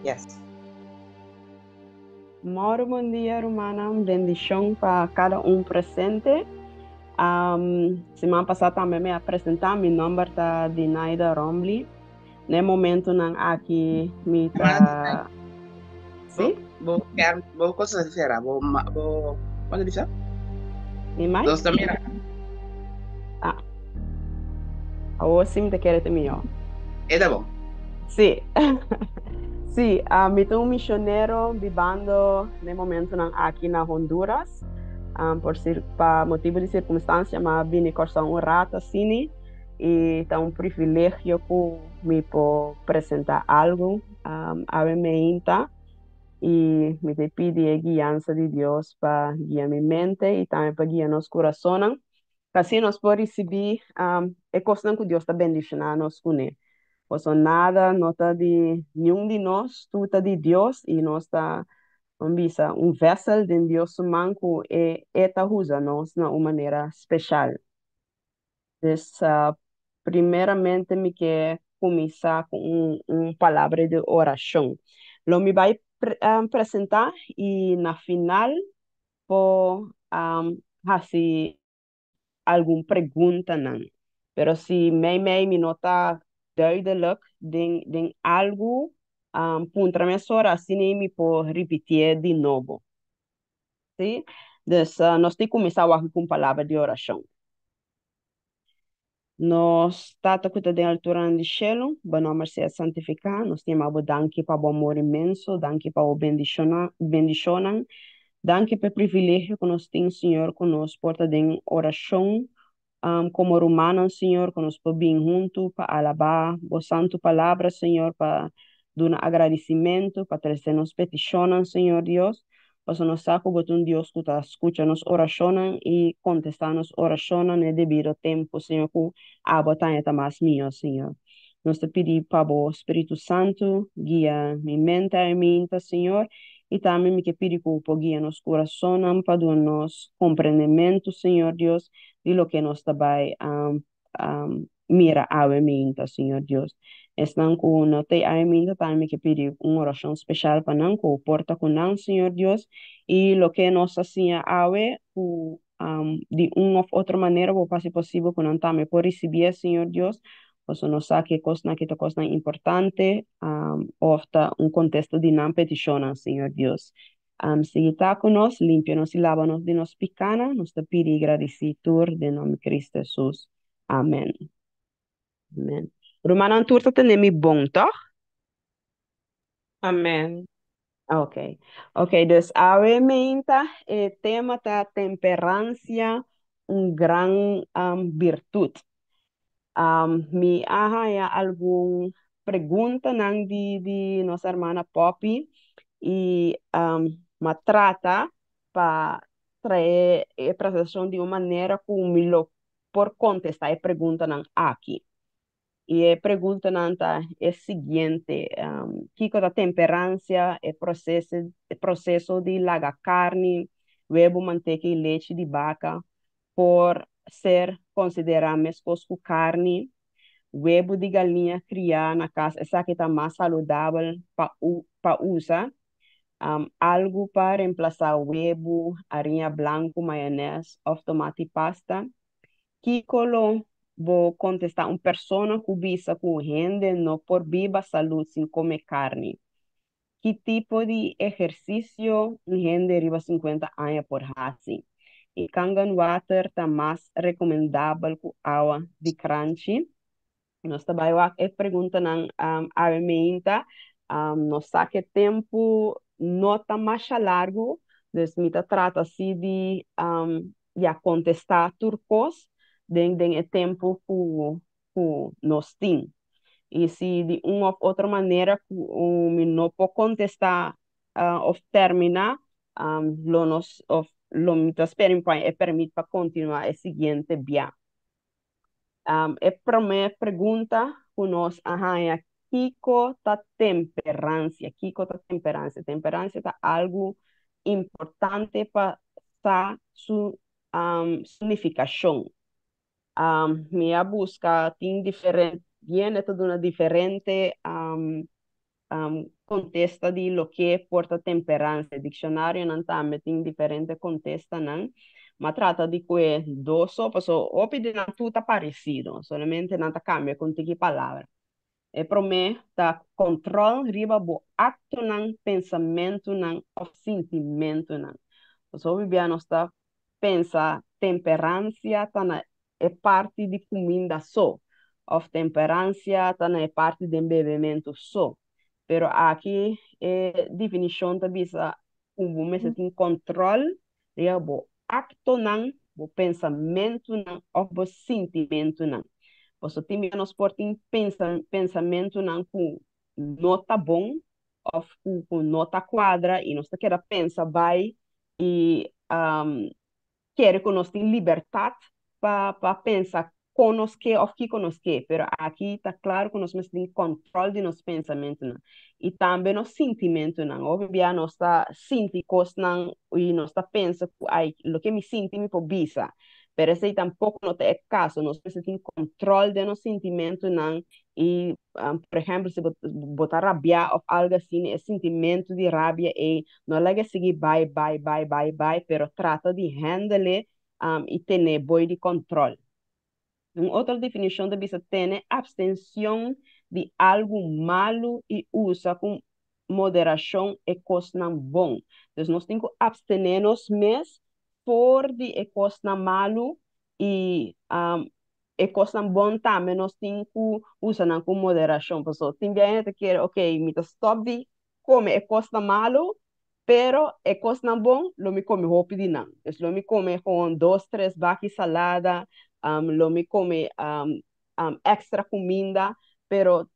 Yes. Moro bon dia, rumannan. Bendishon pa kada un presente. Siman pasá tambe mi a presentá. Mi nòmber ta Dinaida Rombley. Na e momentunan aki mi ta. Sí? Bo, bo, bo cosa ta sera, bo, bo, ¿cuándo bisa? Mi mic? Nos ta mira. Ah. Awor sí mi ta kere ta mihó. E ta bon. Sí. Sí, mi ta un misionero bibando na e momentunan aki na Honduras. Por pa motibu di sirkunstansia mi a bini Kòrsou un rato asini i ta un privilegio ku mi por presentá algu awe meinta i mi ta pidi e guiansa di Dios pa guia mi mente i tambe pa guia nos kurasonnan pa asina nos por risibí e kosnan ku Dios ta bendishoná nos kuné. Pasobra nada no ta di niun di nos, tur ta di Dios i nos ta ban bisa un vessel den Dios su man ku e e ta usa nos na un manera speshal. Dus primeramente mi ke kuminsá ku un palabra di orashon. Lo mi bai presentá i na final por hasi algun preguntanan. Pero si mei mei mi no ta duidelijk den algu, puntra mesora asina mi por ripitié di nobo. Sí? Dus nos tin kuminsá wak ku un palabra di orashon. Nos Tata ku ta den alturanan di shelu, bo nòmber sea santifiká. Nos ta yama bo danki pa bo amor inmenso, danki pa bo bendishonnan, danki pa e privilegio ku nos tin, Señor, ku nos por ta den orashon komo rumannan, Señor, ku nos por bin huntu pa alabá bo santu palabra, Señor, pa duna agradisimentu, pa trese nos petishonnan, Señor Dios. Pasobra nos sa ku bo ta un Dios ku ta skucha nos orashonnan i kontestá nos orashonnan na e debido tempu, Señor, ku abo ta haña ta mas mihó, Señor. Nos ta pidi pa bo Spiritu Santu guia mi mente i mi inta, Señor, i tambe mi ke pidi ku bo por guia nos kurasonnan pa duna nos komprendementu, Señor Dios, di loke nos ta bai mira awe minta, Señor Dios. Esnan ku no t'ei awe minta, tambe mi ke pidi un orashon speshal pa nan, ku bo por ta ku nan, Señor Dios. I loke nos a siña awe, ku di un òf otro manera bo por hasi posibel ku nan tambe por risibié, Señor Dios. Pasobra nos sa ku e kosnan aki ta kosnan importante, òf ta un kontesto di nan petishonnan, Señor Dios. Sigui ta ku nos, limpia nos i laba nos di nos pikánan. Nos ta pidi i gradisí tur den nòmber di Kristu Hesus. Amèn. Amèn. Rumannan tur ta tende mi bon, tòg? Amèn. Ok. Ok, dus awe meinta e tema ta temperansia, un gran birtut. Mi a haña algun preguntanan di nos hermana Poppy i m'a trata pa trae e presentashon di un manera ku mi lo por kontestá e preguntanan aki. I e preguntanan ta e siguiente, kiko ta temperansia, e proseso, e proseso di laga karni, webu, manteka i lechi di baka por ser konsiderá meskos ku karni, webu di galiña kriá na kas esaki ta mas saludabel pa usa, algu pa remplasá webu, ariña blanku, mayonès òf tomati pasta. Kiko lo bo kontestá un persona ku bisa ku hende no por biba salú sin kome karni? Ki tipo di ehersisio un hende riba 50 aña por hasi? I Kangen water ta mas rekomendabel ku awa di kranchi? Nos ta bai wak e preguntanan awe meinta. Nos sa ku e tempu no ta masha largu, dus mi ta trata si di ya kontestá tur kos den e tempu ku nos tin. I si di un òf otro manera ku mi no por kontestá òf terminá, lo nos òf lo mi ta spera mi por haña e pèrmit pa kontinuá e siguiente bia. E promé pregunta ku nos a haña, kiko ta temperansia? Kiko ta temperansia? Temperansia ta algu importante pa sa su signifikashon. Mi a buska, tin diferente, hende ta duna diferente. kontesta di loke por ta temperansia. Dikshonarionan tambe tin diferente kontestanan. M'a trata di kue dos so, paso hopi di nan tur ta paresido, solamente nan ta kambia ku un tiki palabra. E promé ta kòntròl riba bo aktonan, pensamentunan òf sintimentunan. Pasobra hopi bia nos ta pensa temperansia ta na e parti di kuminda so, òf temperansia ta na e parti den bebementu so. Pero aki e definishon ta bisa ku bo mester tin kòntròl riba bo aktonan, bo pensamentunan òf bo sintimentunan. Pasobra tin bia nos por tin pensamentunan ku no ta bon òf ku no ta kuadra i nos ta keda pensa bai i kere ku nos tin libertat pa pensa kon nos ke òf kiko nos ke, pero aki ta klaro ku nos mester tin kòntròl di nos pensamentunan i tambe nos sintimentunan. Hopi bia nos ta sinti kosnan i nos ta pensa ku ai loke mi sinti mi por bisa, pero esei tampoko no ta e kaso. Nos mester tin kòntròl den nos sintimentunan i por ehèmpel si bo ta rabiá òf algu asina e sintimentu di rabia ei no laga sigui bai bai bai bai bai pero trata di hèndel e i tene boi di kòntròl. Un otro definishon ta bisa tene abstenshon di algu malu i usa ku moderashon e kosnan bon. Dus nos tin ku abstené nos mes for di e kosnan malu i e kosnan bon tambe nos tin ku usa nan ku moderashon. Pasobra tin bia hende ta kere, ok, mi ta stòp di kome e kosnan malu, pero e kosnan bon lo mi kome hopi di nan. Dus lo mi kome gewoon dos, tres baki salada, lo mi kome extra kuminda, pero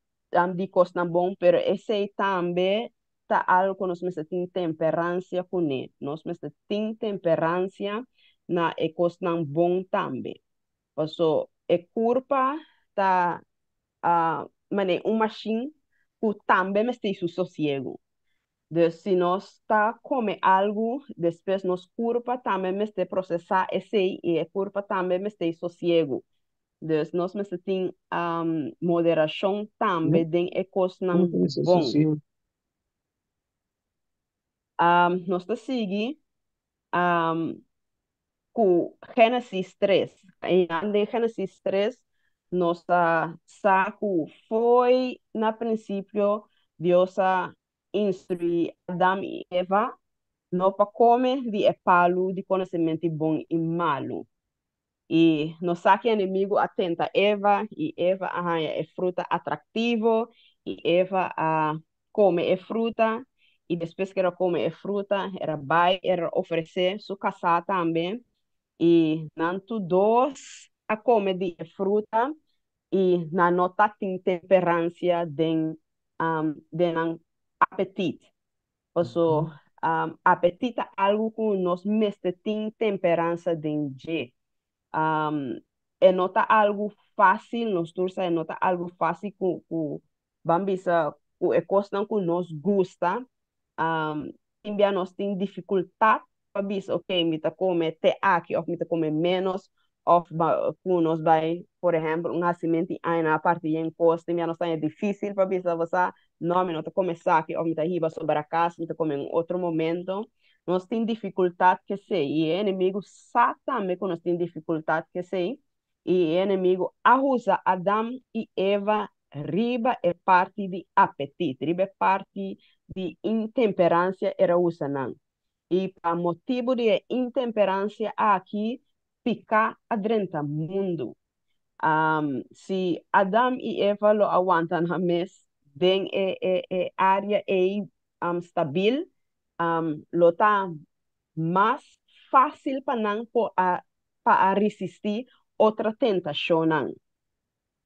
di kosnan bon, pero esei tambe ta algu ku nos mester tin temperansia kuné. Nos mester tin temperansia na e kosnan bon tambe. Paso e kurpa ta manera un mashin ku tambe mester su sosiegu. Dus si nos ta kome algu, despues nos kurpa tambe mester prosesá esei i e kurpa tambe mester sosiegu. Dus nos mester tin moderashon tambe den e kosnan bon. Nos ta sigui ku Génesis 3. Einan den Génesis 3 nos ta sa ku fo'i na prinsipio Dios a instruí Adam i Eva no pa kome di e palu di konosementu di bon i malu. I nos sa ku e enemigu a tenta Eva, i Eva a haña e fruta atraktivo, i Eva a kome e fruta, i despues ku el a kome e fruta, el a bai, el a ofresé su kasá tambe, i nan tur dos a kome di e fruta, i nan no tatin temperansia den nan apetit. Paso apetit ta algu ku nos mester tin temperansa den dje. E no ta algu fásil, nos tur sa e no ta algu fásil ku ban bisa ku e kosnan ku nos gusta, tin bia nos tin difikultat pa bisa ok mi ta kome te aki òf mi ta kome ménos òf ku nos bai por ehèmpel un hasimentu i aña nan a parti yen kos tin bia nos ta haña difísil pa bisa bo sa no mi no ta kome esaki òf mi ta hiba sobra kas mi ta kome un otro momento nos tin difikultat ku esei i e enemigu sa tambe ku nos tin difikultat ku esei i e enemigu a usa Adam i Eva riba e parti di apetit riba e parti di intemperansia el a usa nan. I pa motibu di e intemperansia aki, piká a drenta mundu. Si Adam i Eva lo a wanta nan mes den e e área ei stabil, lo ta mas fásil pa nan por a pa a risistí otro tentashonnan.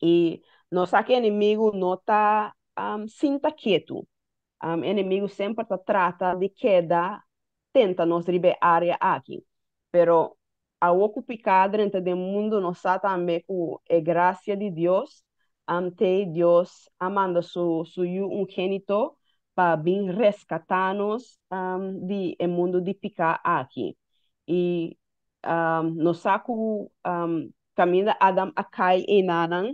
I nos sa ku e enemigu no ta sinta ketu. Enemigu semper ta trata di keda tenta nos riba e área aki. Pero awor ku piká drenta den mundu nos sa tambe ku e grasia di Dios te Dios a manda su su Yu ungénito pa bin reskatá nos di e mundu di piká aki. I nos sa ku kaminda Adam a kai einanan,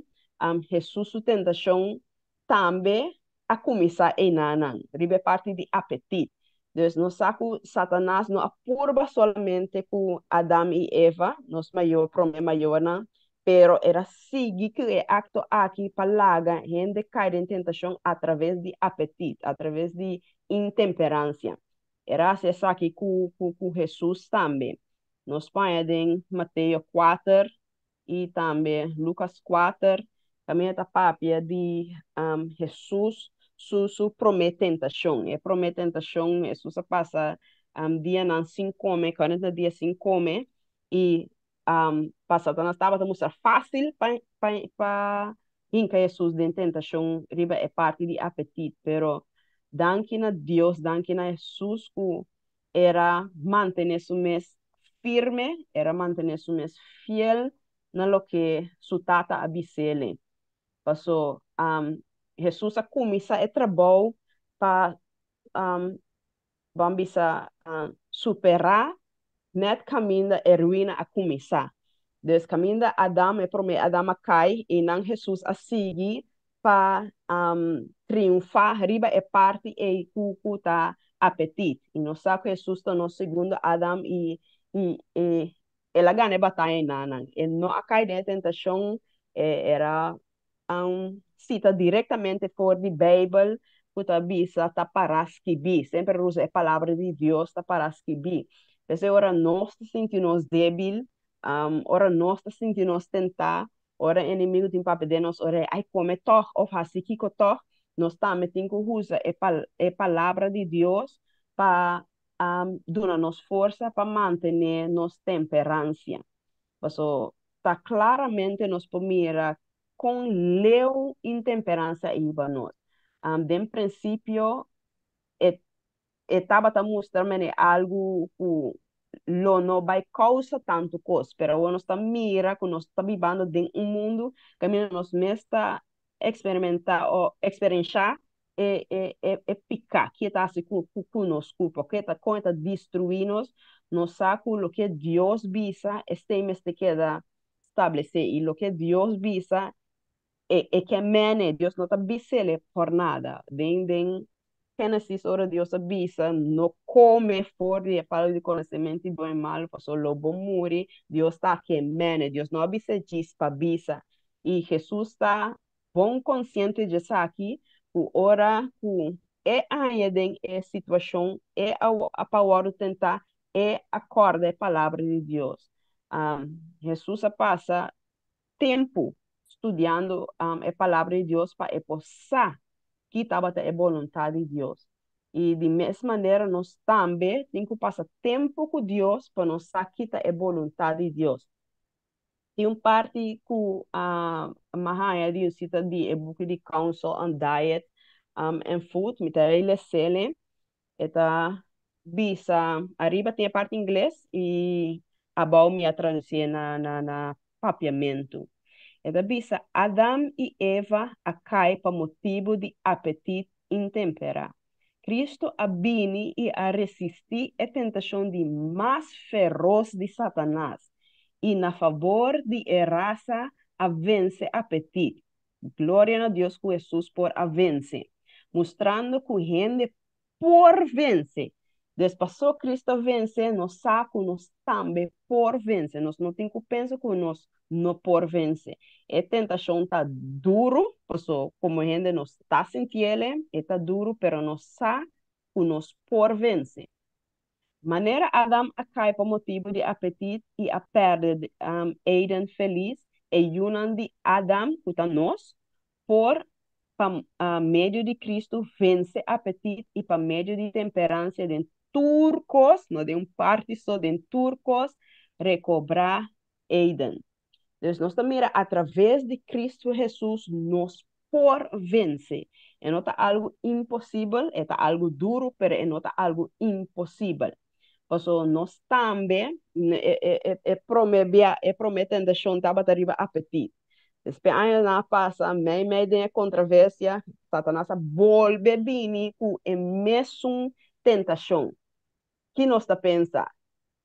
Hesus su tentashon tambe. a kuminsá einan, riba e parti di apetit. Dus nos sa ku Satanas no a purba solamente ku Adam i Eva, nos mayor, promé mayornan, pero el a sigui ku e akto aki pa laga hende kai den tentashon atraves di apetit, atraves di intemperansia. El a hasi esaki ku Hesus tambe. Nos paña den Mateo 4 i tambe Lukas 4, kaminda ta papia di Hesus su promé tentashon. E promé tentashon, Hesus a pasa dianan sin kome, 40 dia sin kome, i pa Satanas tabata mustra fásil pa hinka Hesus den tentashon riba e parti di apetit. Pero danki na Dios, danki na Hesus ku el a mantené su mes firme, el a mantené su mes fiel na loke su tata a bis'é. Paso Hesus a kuminsá e trabou pa ban bisa superá net kaminda e ruina a kuminsá. Dus kaminda Adam, e promé Adam a kai, einan Hesus a sigui pa triunfá riba e parti ei ku ta apetit. I nos sa ku Hesus ta nos segundo Adam i el a gana e bataya einan. E no a kai den e tentashon, el a sita direktamente for di Beibel ku ta bisa ta pará skibí. Semper usa e palabra di Dios, ta pará skibí. P'esei ora nos ta sinti nos débil, ora nos ta sinti nos tentá, ora enemigu tin papia den nos orea, ai kome tòg òf hasi kiko tòg, nos tambe tin ku usa e palabra di Dios pa duna nos forsa pa mantené nos temperansia. Paso ta klaramente nos por mira kon leu intemperansia a hiba nos. Den prinsipio e tabata mustra mene algu ku lo no bai kousa tantu kos, pero awor nos ta mira ku nos ta bibando den un mundu kaminda nos mes ta eksperimentá o eksperenshá e piká ke ta hasi ku nos kurpo, ke ta kon e ta destruí nos. Nos sa ku loke Dios bisa esei mester keda stablesé i loke Dios bisa e ke mene, Dios no ta bis'ele por nada. Den Génesis ora Dios a bisa no kome for di e palu di konosementu di bon i malu pasobra lo bo muri, Dios ta ke mene, Dios no a bisa djis pa bisa. I Hesus ta bon konsiente di esaki ku ora ku e haña den e situashon e a pa wòrdu tentá, e a kòrda e palabra di Dios. Hesus a pasa tempu studiando e palabra di Dios pa e por sa ki tabata e boluntat di Dios. I di mes manera nos tambe tin ku pasa tempu ku Dios pa nos sa ki ta e boluntat di Dios. Tin un parti ku mi a haña di un sita di e buki di Counsel on Diet and Food, mi ta les'e. E ta bisa, ariba tin e parti ingles i abou mi a tradusié na papiamentu. E ta bisa, Adam i Eva a kai pa motibu di apetit intemperá. Kristu a bini i a resistí e tentashon di mas feros di Satanas i na fabor di e rasa a vense apetit. Gloria na Dios ku Hesus por a vense, mustrando ku hende por vense. Dus pasó Cristo a vense, nos sa ku nos tambe por vense. Nos no tin ku pensa ku nos no por vense. E tentashon ta duru, paso komo hende nos ta sintiele, e ta duru, pero nos sa ku nos por vense. Manera Adam a kai pa motibu di apetit i a pèrdè Eden felis, e yunan di Adam, ku ta nos, por, pa medio di Kristu, vense apetit i pa medio di temperansia den tur kos, no den un parti so, den tur kos, rekobrá Eden. Dus nos ta mira atraves di Kristu Hesus nos por vense. E no ta algu imposibel, e ta algu duru, pero e no ta algu imposibel. Paso nos tambe, e promé bia, e promé tentashon tabata riba apetit. Despues añanan a pasa, mei mei den e kontraversia, Satanas a bolbe bini ku e mesun tentashon. Ki nos ta pensa?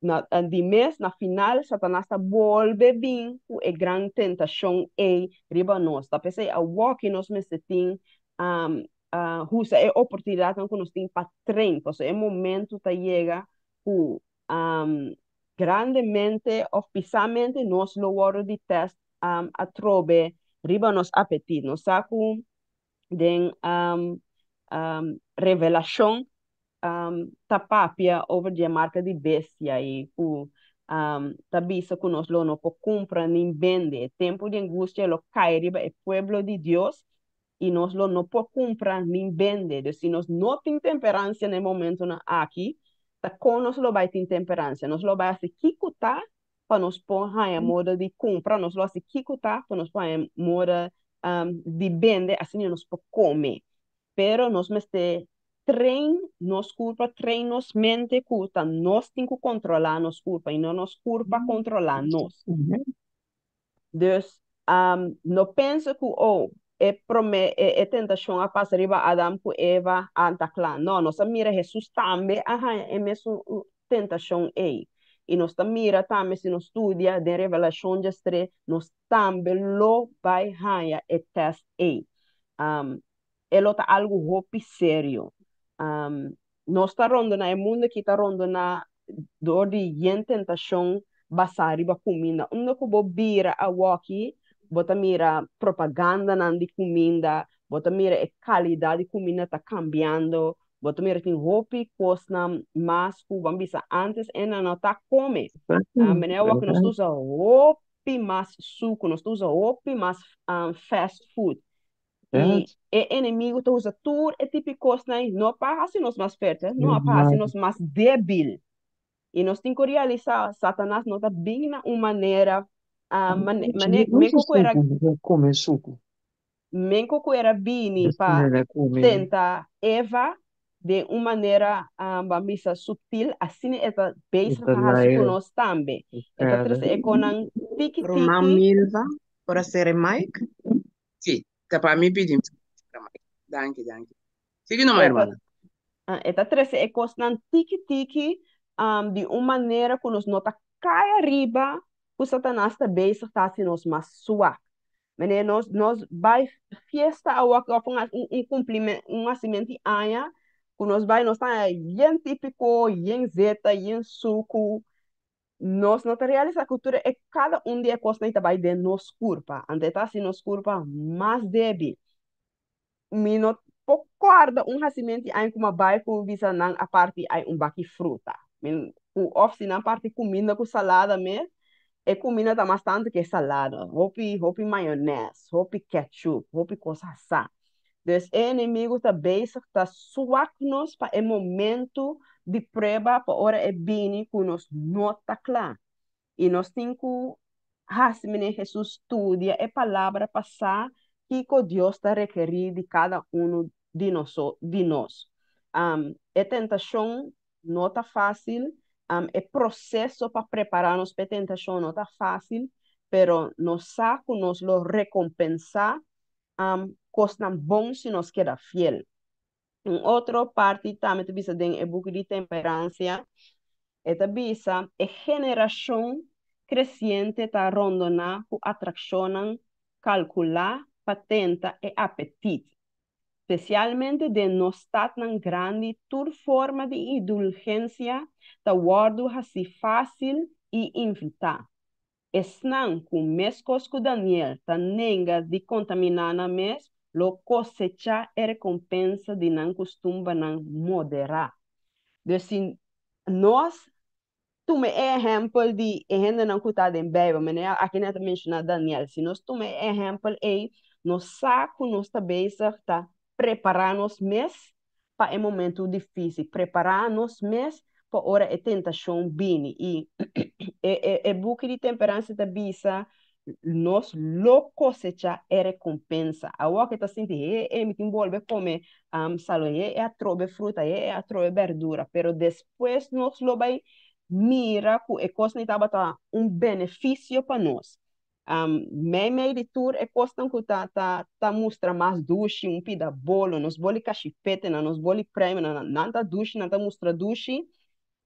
Na di mes, na final, Satanas ta bolbe bin ku e gran tentashon ei riba nos. Ta p'esei awor ki nos mester tin. Usa e oportunidatnan ku nos tin pa train, pasobra e momento ta yega ku grandemente òf pisamente nos lo wòrdu di tèst atrobe riba nos apetit. Nos sa ku den Revelashon ta papia over di e marka di bestia i ku ta bisa ku nos lo no por kumpra ni bende. E tempu di angustia lo kai riba e pueblo di Dios i nos lo no por kumpra ni bende. Dus si nos no tin temperansia na e momentunan aki, ta kon nos lo bai tin temperansia? Nos lo bai hasi kiko ta pa nos por haña moda di kumpra, nos lo hasi kiko ta pa nos por haña moda di bende, asina nos por kome. Pero nos mester train nos kurpa, train nos mente ku ta nos tin ku kontrolá nos kurpa i no nos kurpa kontrolá nos. Dus no pensa ku oh e promé e tentashon a pasa riba Adam ku Eva a ta kla. No, nos a mira Hesus tambe a haña e mesun tentashon ei. I nos ta mira tambe si nos studia den Revelashon 13, nos tambe lo bai haña e tèst ei. E lo ta algu hopi serio. Nos ta rondoná, e mundu aki ta rondoná dor di yen tentashon basá riba kuminda. Unda ku bo bira awoki, bo ta mira propagandanan di kuminda, bo ta mira e kalidat di kuminda ta kambiando, bo ta mira tin hopi kosnan mas ku ban bisa antes e nan no ta kome. Manera awoki nos ta usa hopi mas suku, nos ta usa hopi mas fast food. I e enemigu ta usa tur e tipo di kosnan no pa hasi nos mas fuerte, no, pa hasi nos mas débil. I nos tin ku realisá, Satanas no ta bin na un manera, men ku era Kome suku. Men ku era bini pa tenta Eva di un manera, ban bisa, sutil, asina e ta bezig ta hasi ku nos tambe. E ta trese e kosnan tiki Ruman tiki. Milva, por sera mic? Si, ta pa mi pidi. Danki, danki. Sigui no, E ta, ruman. e ta trese e kosnan tiki tiki di un manera ku nos no ta kai ariba ku Satanas ta bezig ta hasi nos mas suak. Manera nos bai fiesta òf un kumplimentu, un hasimentu di aña, ku nos bai, nos ta yen típiko, yen zeta, yen suku. Nos no ta realisá ku tur e kada un di e kosnan ta bai den nos kurpa. Anto e ta hasi nos kurpa mas débil. Mi no por kòrda un hasimentu di aña ku mi bai ku bisa nan a parti ai un baki fruta. Mi, ku òf si nan parti kuminda ku salada mes, e kuminda ta mas tantu ku e salada. Hopi, hopi mayonaise, hopi ketchup, hopi kos asá. Dus e enemigu ta bezig ta swak nos pa e momento di prueba, pa ora e bini ku nos no ta kla. I nos tin ku hasi manera Jesus, studia e palabra pa sa kiko Dios ta rekerí di kada un di nos. Di nos. E tentashon no ta fásil, e proseso pa prepará nos pa tentashon no ta fásil, pero nos sa ku nos lo rekompensá kosnan bon si nos keda fiel. Un otro parti tambe ta bisa den e buki di temperansia, e ta bisa e generashon kresiente ta rondoná ku atrakshonnan kalkulá pa tenta e apetit. Spesialmente den nos stadnan grandi, tur forma di indulgensia ta wòrdu hasi fásil i invitá. Esnan ku meskos ku Daniel ta nenga di kontaminá nan mes, lo kosechá e rekompensa di nan kustumbernan moderá. Dus si nos tuma ehèmpel di hendenan ku ta den Beibel, manera aki nan ta menshoná Daniel, si nos tuma ehèmpel ei, nos sa ku nos ta bezig ta prepará nos mes pa e momento difísil, prepará nos mes pa ora e tentashon bini. I e buki di temperansia ta bisa nos lo kosechá e rekompensa. Awor ku ta sinti, e mi tin bolbe kome salu, e atrobe fruta, e atrobe berdura, pero despues nos lo bai mira ku e kos tabata un benefisio pa nos. Mei di tur e kosnan ku ta mustra mas dushi, un pida bolo, nos bol'i kashipete, nos bol'i primi, nan ta dushi, nan ta mustra dushi,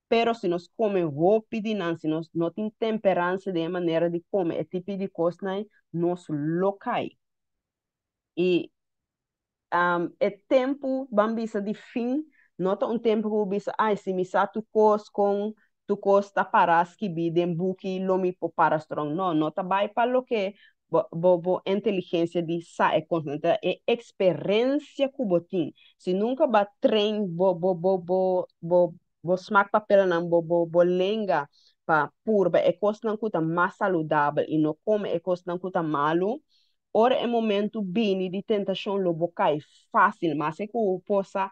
pero si nos kome hopi di nan, si nos no tin temperansia di manera di kome e tipo di kosnan, nos lo kai. I E tempu, ban bisa, di fin, no ta un tempu ku bisa, ai, si mi sa tur kos kon tur kos ta pará skibí den buki, lo mi por para strong. No, no ta bai pa loke bo inteligensia di sa e kosnan, ta e eksperensia ku bo tin. Si nunka bo a train bo smaakpapillen, bo lenga pa purba e kosnan ku ta mas saludabel i no kome e kosnan ku ta malu, ora e momento bini di tentashon, lo bo kai fásil. Mas e ku por sa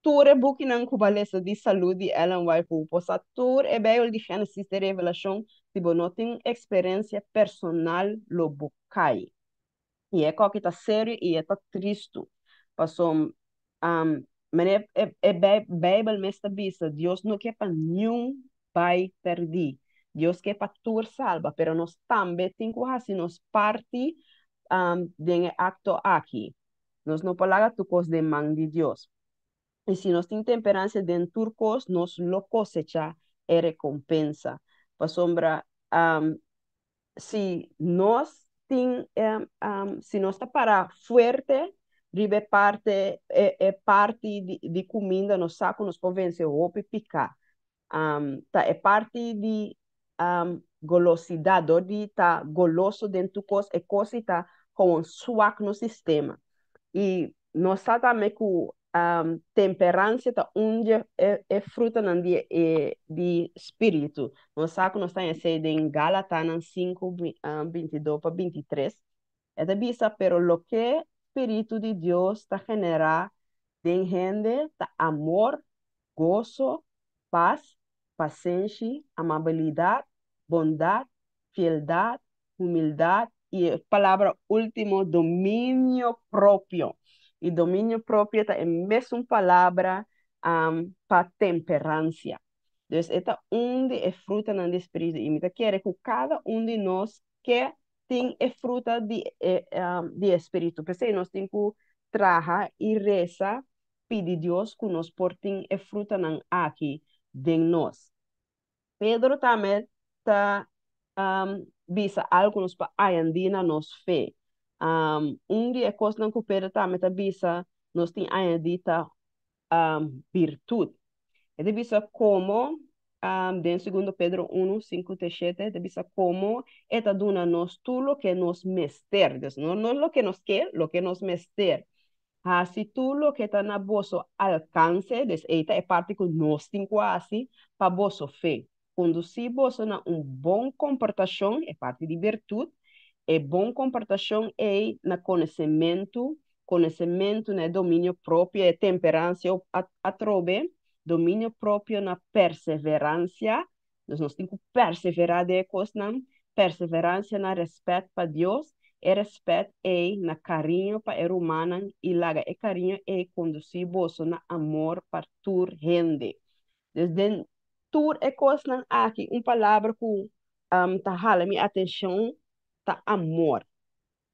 tur e bukinan ku bo a lesa di salú di Ellen White, ku por sa tur e Beibel di Genesis te Revelashon, si bo no tin eksperensia personal, lo bo kai. I e kos ta serio i e ta tristu. Paso, e, e, e Beibel mes ta bisa, Dios no ke pa ningun bai pèrdí. Dios ke pa tur salba, pero nos tambe tin ku hasi nos parti den akto aki. Nos no por laga tur kos den man di Dios. I si nos tin temperansia den tur kos, nos lo kosechá e rekompensa. Pasombra, si nos tin, si nos ta para fuerte, riba parti e parti di kuminda, nos sa ku nos por vense hopi piká. Ta e parti di golosidat, di ta goloso den tur kos, e kos ta ku swak nos sistema. I nos sa tambe ku temperansia ta un di e frutanan di spiritu. Nos sa ku nos ta den Galatanan 5, 22 pa 23. E ta bisa, pero loke spiritu di Dios ta generá den hende ta amor, goso, pas, pasenshi, amabilidat, bondat, fieldat, humildat i e palabra último, dominio propio. I dominio propio ta e mesun palabra pa temperansia. Dus e ta un di e frutanan di spiritu. I mi ta kere ku kada un di nos ke tin e fruta di spiritu. P'esei nos tin ku traha i resa, pidi Dios ku nos por tin e frutanan aki den nos. Pedro tambe ta bisa algu nos pa añadí na nos fe. Un di e kosnan ku Pedro tambe ta bisa nos tin añadí ta virtut. E ta bisa komo den 2 Pedro 1, 5 te 7, e ta bisa komo e ta duna nos tur loke nos mester. Dus no, no loke nos ke, loke nos mester. Hasi tur loke ta na boso alkanse, dus e ta e parti ku nos tin ku hasi, pa boso fe. Kondusí boso na un bon komportashon, e parti di virtut, e bon komportashon e na konosementu, konosementu na dominio propio, e temperansia atrobe, dominio propio na perseveransia, dus nos tin ku perseverá den kosnan, perseveransia na rèspèt pa Dios, e rèspèt e na kariño pa e rumannan i laga e kariño e kondusí boso na amor pa tur hende. Dus den tur e kosnan aki, un palabra ku ta hala mi atenshon ta amor.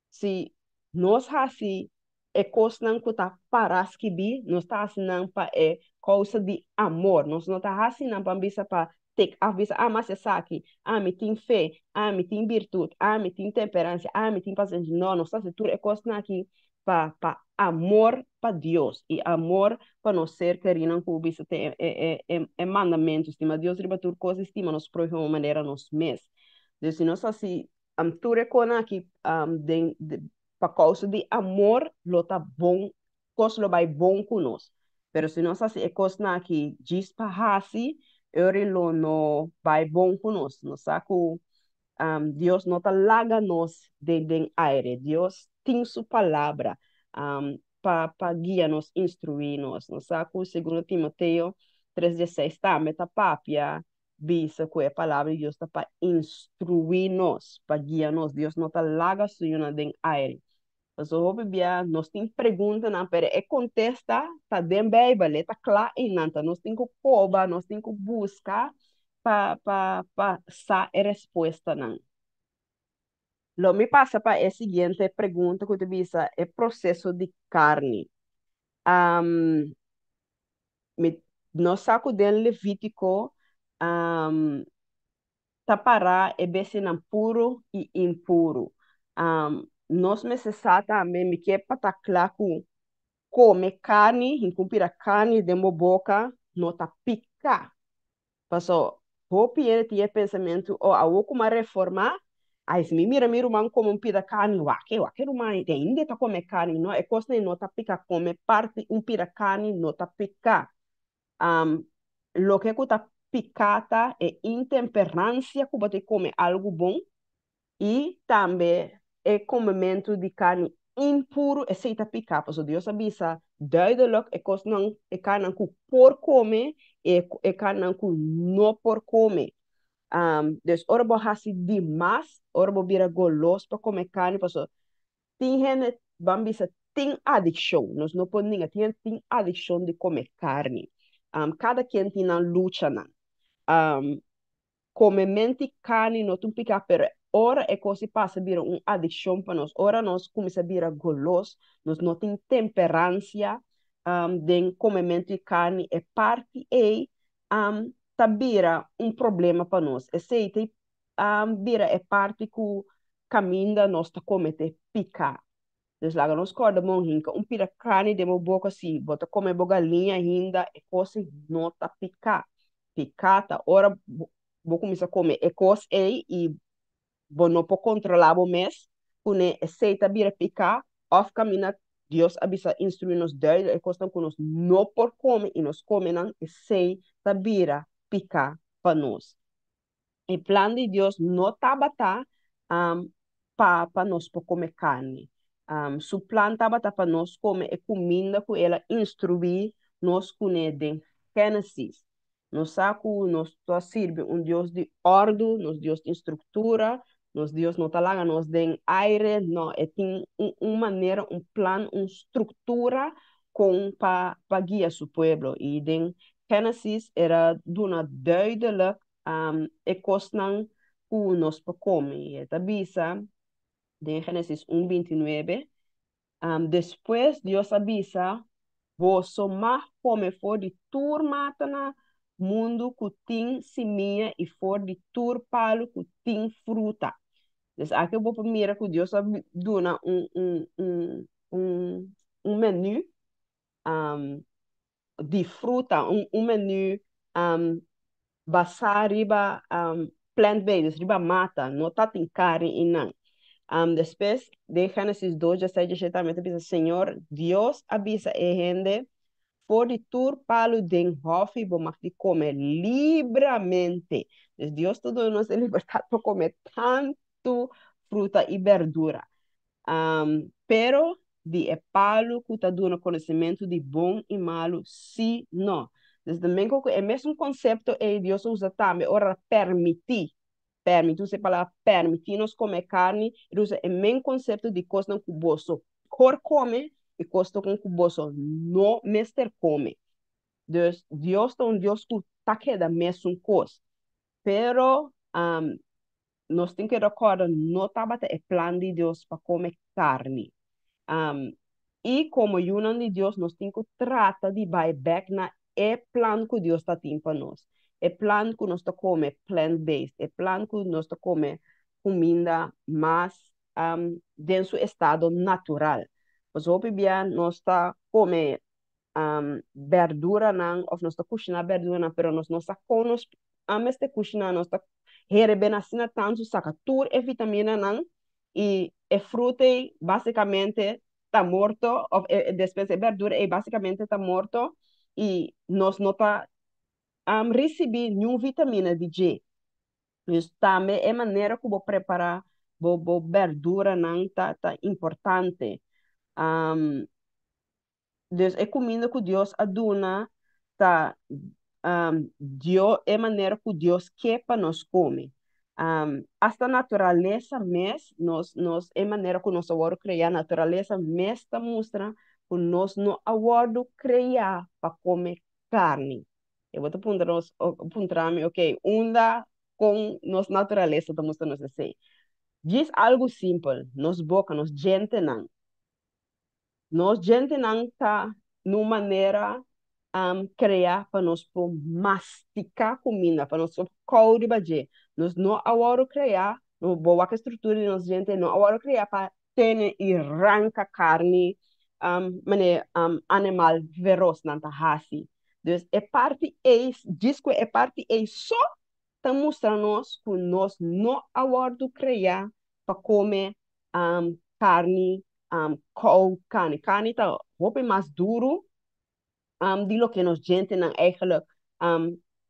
Si nos hasi e kosnan ku ta pará skibí, nos ta hasinan pa e kousa di amor. Nos no ta hasinan pa bisa pa tik af bisa, ah, mas esaki, ah, mi tin fe, ah, mi tin virtut, ah, mi tin temperansia, ah, mi tin pasenshi. No, nos ta hasi tur e kosnan aki pa amor pa Dios i amor pa nos ser kerínan ku bisa te e mandamentu, stima Dios riba tur kos i stima nos próhimo manera nos mes. Dus si nos hasi tur e kosnan aki pa kousa di amor, lo ta bon, kos lo bai bon ku nos. Pero si nos hasi e kosnan aki djis pa hasi, ori lo no bai bon ku nos. Nos sa ku Dios no ta laga nos den aire. Dios tin su palabra pa guia nos, instruí nos. Nos sa ku 2 Timoteo 3,16 tambe ta papia bisa ku e palabra di Dios ta pa instruí nos, pa guia nos. Dios no ta laga su yunan den aire. So hopi bia nos tin preguntanan, pero e kontesta ta den Beibel, ta kla einan, ta nos tin ku koba, nos tin ku buska pa sa e respuestanan. Lo mi pasa pa e siguiente pregunta ku ta bisa e proseso di karni. Nos sa ku den Levítiko ta para e bestianan puru i impuru. Nos mester sa tambe, mi ke pa ta kla ku Kome karni, hinka un pida karni den bo boka no ta piká. Paso hopi hende tin e pensamentu, oh, awor ku mi a reformá, ai, si mi mira mi ruman kome un pida karni, wak e, wak e ruman ei, ainda e ta kome karni. No, e kosnan ei no ta piká. Kome parti un pida karni no ta piká. Loke ku ta piká ta e intemperansia ku bo ta kome algu bon i tambe e komementu di karni impuru, esei ta piká, pasobra Dios a bisa duidelijk e kosnan, e karnan ku por kome i e karnan ku no por kome. Dus ora bo hasi dimas, ora bo bira golos pa kome karni, pasobra tin hende, ban bisa, tin adikshon, nos no por ninga, tin hende tin adikshon di kome karni. Kada ken tin nan luchanan. Komementi karni no ta un piká, pero ora e kos di pasa bira un adikshon pa nos, ora nos kuminsá bira golos, nos no tin temperansia den komementu di karni, e parti ei ta bira un problema pa nos. Esei ta bira e parti ku kaminda nos ta kometé piká. Dus laga nos kòrda bon, hinka un pida karni den bo boka si bo ta kome bo galiña ainda, e kos ei no ta piká. Piká ta ora bo kuminsá kome e kos ei i bo no por kontrolá bo mes kuné, esei ta bira piká òf kaminda Dios a bisa instruí nos duidelijk e kosnan ku nos no por kome i nos kome nan, esei ta bira piká pa nos. E plan di Dios no tabata pa pa nos por kome karni. Su plan tabata pa nos kome e kuminda ku el a instruí nos kuné den Génesis. Nos sa ku nos ta sirbi un Dios di òrdu, nos Dios tin struktura, nos Dios no ta laga nos den aire, no, e tin un manera, un plan, un struktura kon pa pa guia su pueblo. I den Génesis el a duna duidelijk e kosnan ku nos por kome. I e ta bisa den Génesis un bintinuebe, Despues Dios a bisa, Boso mag kome for di tur mata na mundu ku tin simia i for di tur palu ku tin fruta. Dus aki bo por mira ku Dios a duna un un un un un menu di fruta, un un menu basá riba plant-based, dus riba mata, no ta tin karni i nan. Despues, den Génesis 2, 16, 17 tambe ta bisa, Señor Dios a bisa e hende, For di tur palu den hòfi bo mag di kome libramente. Dus Dios ta duna nos e libertat pa kome tantu fruta i berdura. Pero di e palu ku ta duna konosementu di bon i malu sí no. Dus ta men ku e mesun konsepto ei Dios a usa tambe ora el a permití, permití, usa e palabra permití nos kome karni, el usa e men konsepto di kosnan ku boso por kome i kosnan ku boso no mester kome. Dus Dios ta un Dios ku ta keda mesun kos. Pero nos tin ke rekòrda no tabata e plan di Dios pa kome karni. I komo yunan di Dios nos tin ku trata di bai bèk na e plan ku Dios ta tin pa nos. E plan ku nos ta kome plant-based, e plan ku nos ta kome kuminda mas den su estado natural. Pasobra hopi bia nos ta kome berduranan of nos ta kushiná berduranan pero nos no sa kon nos a mester kushiná, nos ta herebe asina tantu saka tur e vitaminanan i e fruta ei basikamente ta morto of e despues e berdura ei basikamente ta morto i nos no ta risibí niun vitamina di dje. Dus tambe e manera ku bo prepará bo bo berduranan ta ta importante. Dus e kuminda ku Dios a duna ta Dio e manera ku Dios ke pa nos kome. Asta naturalesa mes, nos nos e manera ku nos a wòrdu kreá, naturalesa mes ta mustra ku nos no a wòrdu kreá pa kome karni. I bo ta puntra nos, puntra mi, ok, unda kon nos naturalesa ta mustra nos esei? Djis algu simpel, nos boka, nos djentenan. Nos djentenan ta nun manera kreá pa nos por mastiká kuminda, pa nos por kou riba dje. Nos no a wòrdu kreá, bo wak e struktura di nos djente, no a wòrdu kreá pa tene i ranka karni. mane animal feros nan ta hasi. Dus e parti ei, djis ku e parti ei so ta mustra nos ku nos no a wòrdu kreá pa kome karni, kou karni. Karni ta hopi mas duru di loke nos djentenan eigenlijk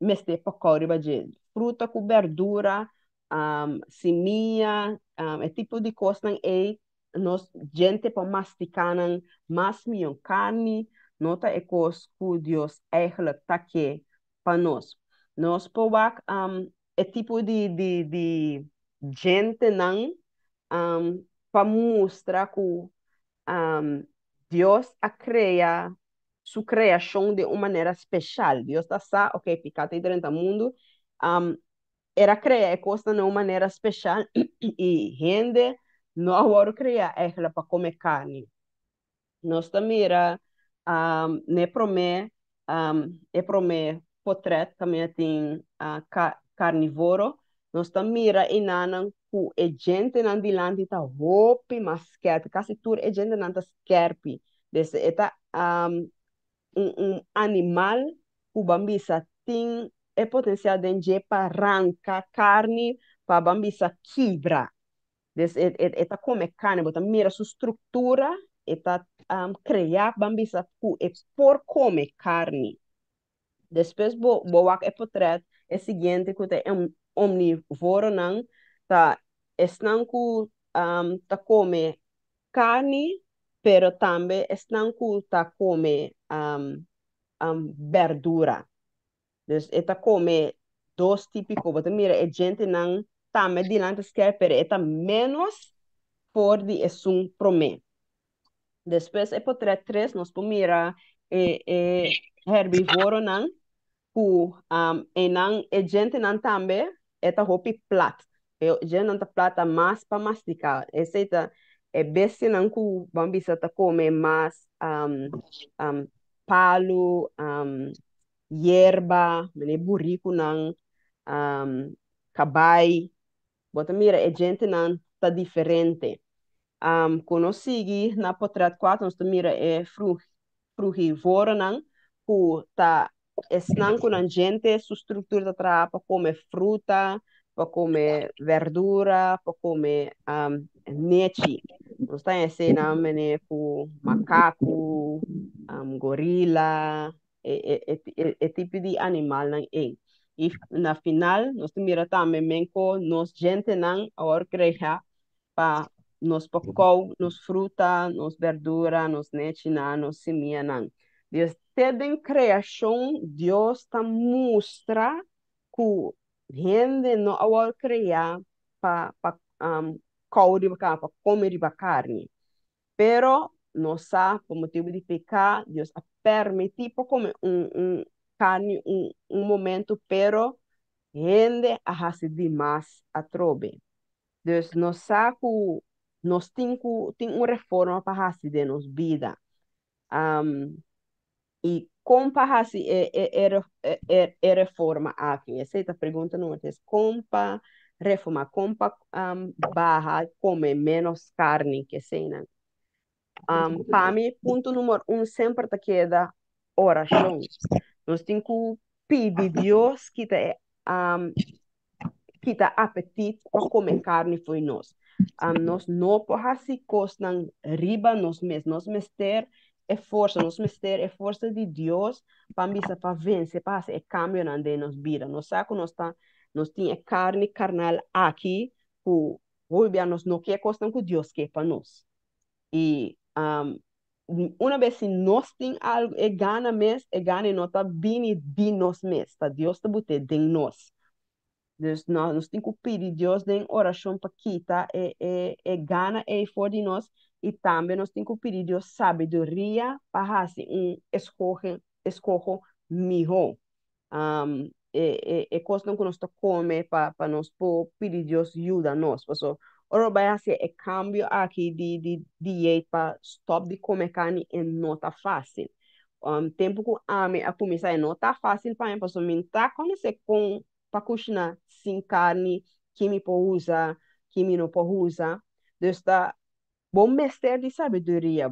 mester pa kou riba dje. Fruta ku berdura, simia, e tipo di kosnan ei nos djente por mastiká nan mas mihó. Karni no ta e kos ku Dios eigenlijk ta ke pa nos. Nos por wak e tipo di djentenan pa mustra ku Dios a krea su kreashon di un manera speshal. Dios ta sa, ok, piká ta drenta mundu, el a krea e kosnan na un manera speshal i hende no a wòrdu kreá eigenlijk pa kome karni. Nos ta mira n'e promé e promé potrèt kaminda tin karnivoro, nos ta mira enanan ku e djentenan dilanti ta hopi mas skèrpi, kasi tur e djentenan ta skèrpi. Dus e ta un animal ku ban bisa tin e potensial den dje pa ranka karni, pa ban bisa kibra. Dus e ta kome karni, bo ta mira su struktura, e ta kreá ban bisa ku e por kome karni. Despues bo wak e potrèt e siguiente ku ta e omnivoronan, ta esnan ku ta kome karni, pero tambe esnan ku ta kome berdura. Dus e ta kome dos típiko. Bo ta mira e djentenan tambe dilanti skèrp, pero e ta ménos for di esun promé. Despues e potrèt tres nos por mira e herbivoronan ku einan e djentenan tambe e ta hopi plat. E djentenan ta plat ta mas pa mastiká. Esei ta e bestianan ku ban bisa ta kome mas palu, yerba, manera burikunan, kabai. Bo ta mira e djentenan ta diferente. Ku nos sigui na potrèt kuater nos ta mira e frugivoronan ku ta esnan ku nan djente su struktura ta traha pa kome fruta, pa kome verdura, pa kome nechi. Nos ta haña eseinan manera ku makaku, gorila, e tipo di animalnan ei. I na final nos ta mira tambe men ku nos djentenan awor krea pa nos por kou nos fruta, nos berdura, nos nechinan, nos simianan. Dus te den kreashon Dios ta mustra ku hende no a wòrdu kreá pa kou riba karni, pa kome riba karni. Pero nos sa pa motibu di piká Dios a permití pa kome un karni un momentu, pero hende a hasi dimas atrobe. Dus nos sa ku nos tin ku tin un reforma pa hasi den nos bida. I kon pa hasi e reforma aki? Esei ta pregunta numero tres. Kon pa reforma? Kon pa baha kome ménos karni ke eseinan? Pa mi, punto numero un semper ta keda orashon. Nos tin ku pidi Dios kita e kita apetit pa kome karni fo'i nos. Nos no por hasi kosnan riba nos mes. Nos mester e forsa, nos mester e forsa di Dios pa bisa pa vense, pa hasi e kambionan den nos bida. Nos sa ku nos ta, nos tin e karni karnal aki ku hopi bia nos no ke kosnan ku Dios ke pa nos. I una bes si nos tin algu e gana mes, e gana no ta bini di nos mes, ta Dios ta bot'é den nos. Dus nos tin ku pidi Dios den orashon pa kita e gana ei for di nos i tambe nos tin ku pidi Dios sabiduria pa hasi un eskoho mihó. E kosnan ku nos ta kome pa nos por pidi Dios yuda nos. Paso ora bo bai hasi e kambio aki di dieet pa stòp di kome karni e no ta fásil. Tempu ku ami a kuminsá e no ta fásil pa mi pasobra mi no ta konosé kon pa kushiná sin karni, ki mi por usa, ki mi no por usa. Dus ta bo mester di sabiduria.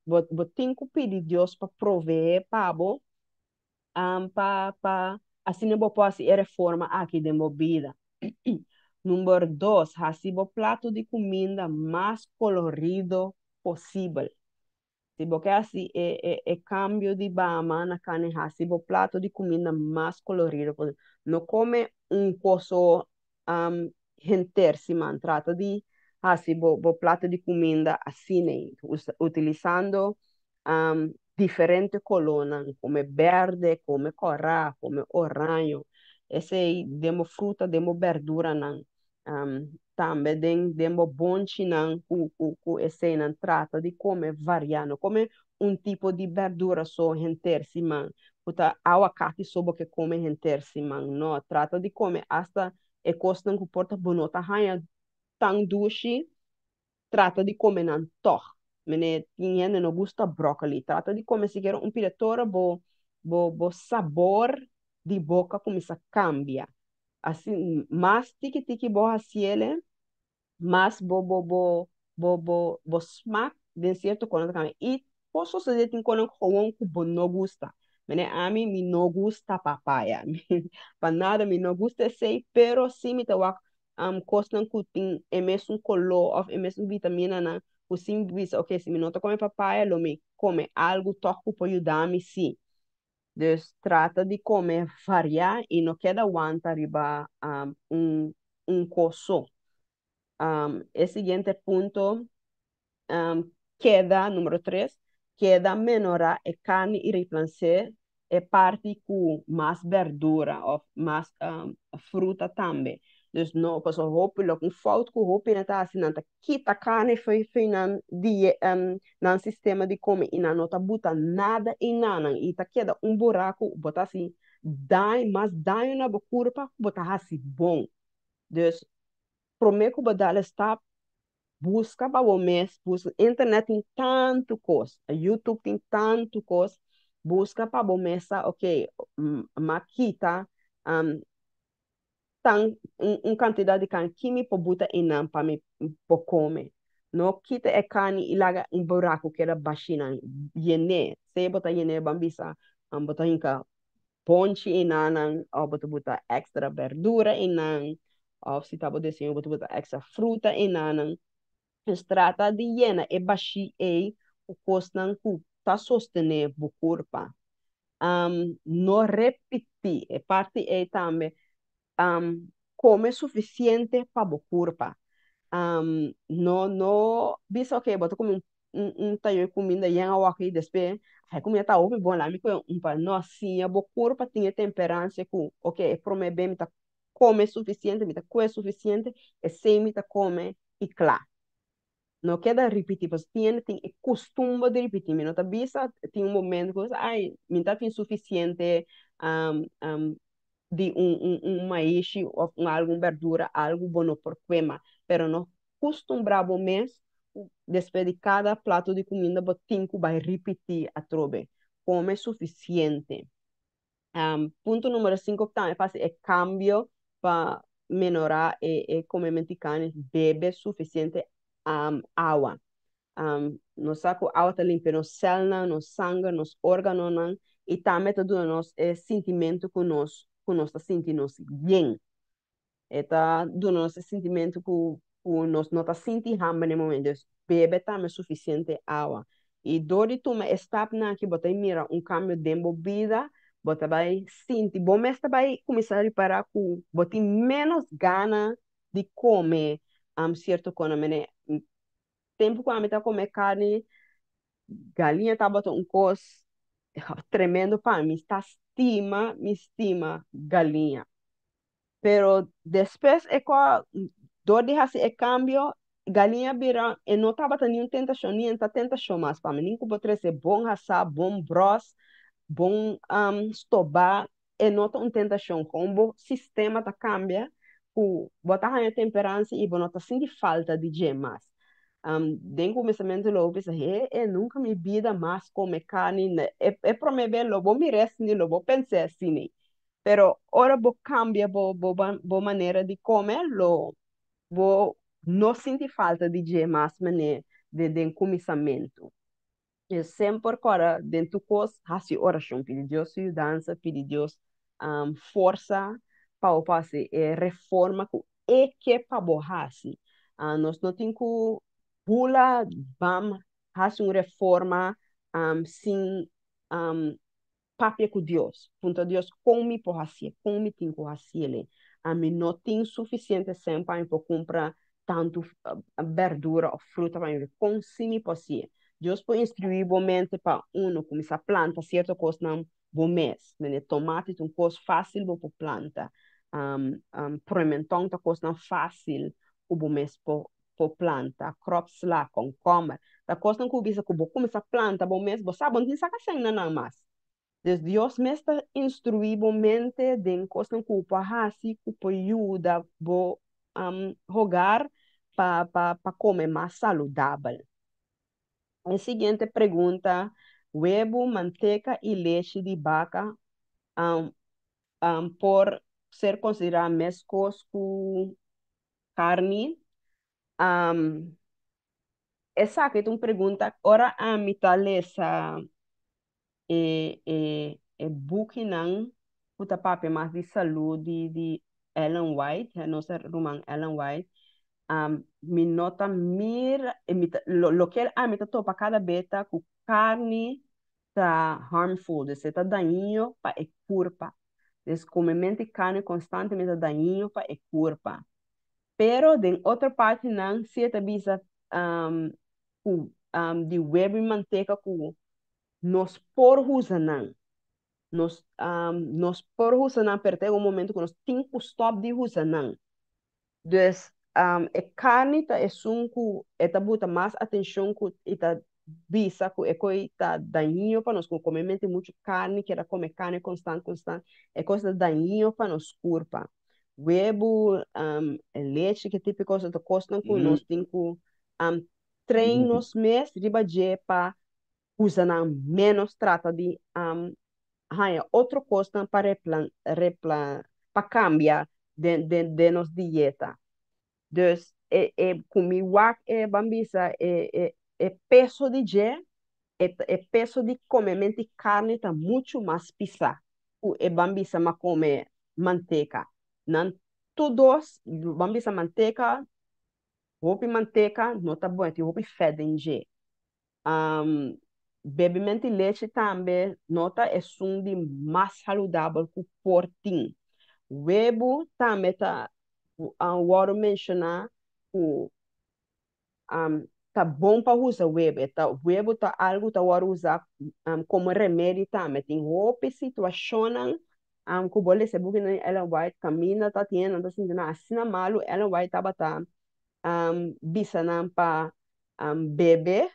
Bo tin ku pidi Dios pa proveé pa bo, pa asina bo por hasi e reforma aki den bo bida. Number 2, hasi bo plato di kuminda mas kolorido posibel. Si bo ke hasi e kambio di bama na karni, hasi bo plato di kuminda mas kolorido posibel. No kome un kos so henter siman. Trata di hasi bo plato di kuminda asina, utilisando diferente kolónan, kome bèrdè, kome kòrá, kome oraño. Esei den bo fruta, den bo bèrduranan. Tambe den bo bonchinan ku eseinan, trata di kome variá. No kome un tipo di bèrdura so henter siman. Ku ta awakati so bo ke kome henter siman. No, trata di kome asta e kosnan ku por ta bo no ta haña tan dushi, trata di kome nan tòg. Mene tin hende no gusta broccoli. Trata di kome sikiera un pida te ora bo sabor di boka kuminsá kambia. Asina, mas tiki tiki bo hasié, mas bo smaak den sierto kos ta kambia. I por sosodé tin kos gewoon ku bo no gusta. Mene ami, mi no gusta papaya. Pa nada mi no gusta esei, pero si mi ta wak kosnan ku tin e mesun koló òf e mesun vitaminanan, ku si mi bisa, ok, si mi no ta kome papaya, lo mi kome algu tòg ku por yuda mi sí. Dus trata di kome variá i no keda wanta riba un kos so. E siguiente punto, keda, number 3, keda menorá e karni i remplas'é e parti ku mas bèrdura òf mas fruta tambe. Dus no, pasobra hopi lo un fout ku hopi nan ta hasi, nan ta kita karni fo'i nan di nan sistema di kome i nan no ta buta nada einan i ta keda un buraku, bo ta hasi daño, mas daño na bo kurpa, bo ta hasi bon. Dus promé ku bo dal e stap, buska pa bo mes, buska, internet tin tantu kos, YouTube tin tantu kos, buska pa bo mes, ok, m'a kita tan un kantidat di karni, ki mi por buta einan pa mi por kome. No kita e karni i laga un buraku keda bashí nan, yen'é. Sea bo ta yen'é, ban bisa, bo ta hinka bonchi einan, òf bo ta buta èkstra bèrdura einan, òf si ta bo deseo bo ta buta èkstra fruta einan. Dus trata di yena e bashí ei ku kosnan ku ta sostené bo kurpa. No repetí, e parti ei tambe, kome sufisiente pa bo kurpa. No bisa, ok, bo ta kome un tayó di kuminda yen awor i despues, e kuminda ta hopi bon, laga mi kome un par. No, siña bo kurpa tin e temperansia ku, ok, e promé be mi ta kome sufisiente, mi ta kue sufisiente, esei mi ta kome i kla. No keda ripití, pasobra tin e kustumber di ripití. Mi no ta bisa, tin un momento ku, ai, mi ta tin sufisiente di un maishi òf algun bèrdura, algu bo no por kome, pero no kustumbrá bo mes, despues di kada plato di kuminda bo tin ku bai ripití atrobe. Kome sufisiente. Punto number 5 tambe fásil e kambio pa mehorá e komementu di karni, bebe sufisiente awa. Nos sa ku awa ta limpia nos sèlnan, nos sanger, nos órganonan i tambe ta duna nos e sentimentu ku nos ta sinti nos yen. E ta duna nos e sentimentu ku nos no ta sinti hamber na e momento. Dus bebe tambe sufisiente awa. I dor di tuma e stapnan aki, bo ta mira un kambio den bo bida, bo ta bai sinti, bo mes ta bai kuminsá ripará ku bo tin ménos gana di kome sierto kos. Mene, tempu ku ami ta kome karni, galiña tabata un kos tremendo pa mi. Mi ta stima, mi stima galiña. Pero despues e dor di hasi e kambio, galiña bira e no tabata ningun tentashon, ni ta tentashon mas pa mi. Ni ku bo trese bon hasá, bon bròs, bon stobá, e no ta un tentashon. Kon bo sistema ta kambia, ku bo ta haña temperansia i bo no ta sinti falta di dje mas. Den kuminsamentu lo bo bisa, he, nunka mi bida mas kome karni. E promé be lo bo mira asina, lo bo pensa asina. Pero ora bo kambia bo manera di kome, lo bo no sinti falta di dje mas manera den kuminsamentu. E semper kòrda den tur kos hasi orashon, pidi Dios yudansa, pidi Dios forsa pa bo hasi e reforma ku e ke pa bo hasi. Nos no tin ku bula bam hasi un reforma sin papia ku Dios. Puntra Dios kon mi por hasi, kon mi tin ku hasi. Ami no tin sufisiente sèn pa mi por kumpra tantu berdura òf fruta pa mi. Kon si mi por hasi. Dios por instruí bo mente pa uno kuminsá planta sierto kosnan bo mes. Mene tomati ta un kos fásil bo por planta. Pimentòn ta kosnan fásil ku bo mes por planta. Kropsla, komkomber. Ta kosnan ku bisa ku bo kuminsá planta bo mes, bo sa bo no tin saka sèn na nan mas. Dus Dios mes ta instruí bo mente den kosnan ku bo por hasi, ku por yuda bo hogar pa kome mas saludabel. E siguiente pregunta: webu, manteka i lechi di baka por ser konsiderá meskos ku karni? Esaki ta un pregunta. Ora ami ta lesa e bukinan ku ta papia mas di salú di Ellen White, nos ruman Ellen White, mi no ta mira, loke ami ta topa kada bes ta ku karni ta harmful, dus ta dañino pa e kurpa. Dus komementu di karni konstantemente ta dañino pa e kurpa. Pero den otro partinan si ta bisa ku di webu i manteka ku nos por usa nan. Nos por usa nan, pero tin un momento ku nos tin ku stòp di usa nan. Dus e karni ta esun ku e ta buta mas atenshon ku e ta bisa ku e kos ta dañino pa nos, ku komementu muchu karni, keda kome karni konstant, konstant, e kos ta dañino pa nos kurpa. Webu, lechi, ku tipo kos ta kosnan ku nos tin ku train nos mes riba dje pa usa nan menos, trata di haña otro kosnan pa replan pa kambia den nos dieta. Dus e ku mi wak e ban bisa e peso di dje, e peso di komementu di karni ta muchu mas pisá ku e ban bisa m'a kome manteka. Nan tur dos, ban bisa manteka, hopi manteka no ta bon, tin hopi fèt den dje. Bebementu di lechi tambe no ta esun di mas saludabel ku por tin. Webu tambe ta wòrdu menshoná ku ta bon pa usa webu. Webu ta algu ta wòrdu usá komo remedi tambe. Tin hopi situashonnan ku bo lesa e bukinan di Ellen White kaminda ta tin nan ta sinti nan asina malu, Ellen White tabata bisa nan pa bebe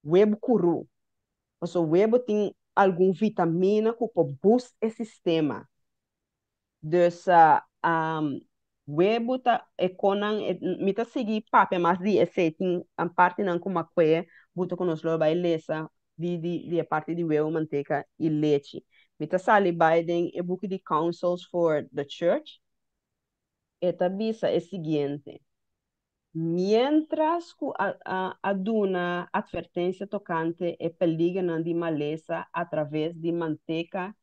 webu kuru. Pasobra webu tin algun vitamina ku por boost e sistema. Dus webu ta e kosnan, mi ta sigui papia mas di esei, tin partinan ku m'a kue buta ku nos lo bai lesa di e parti di webu, manteka i lechi. Mi ta sali bai den e buki di Counsels for the Church. E ta bisa e siguiente: Mientras ku a duna atvertensia tokante e peligernan di malesa a traves di manteka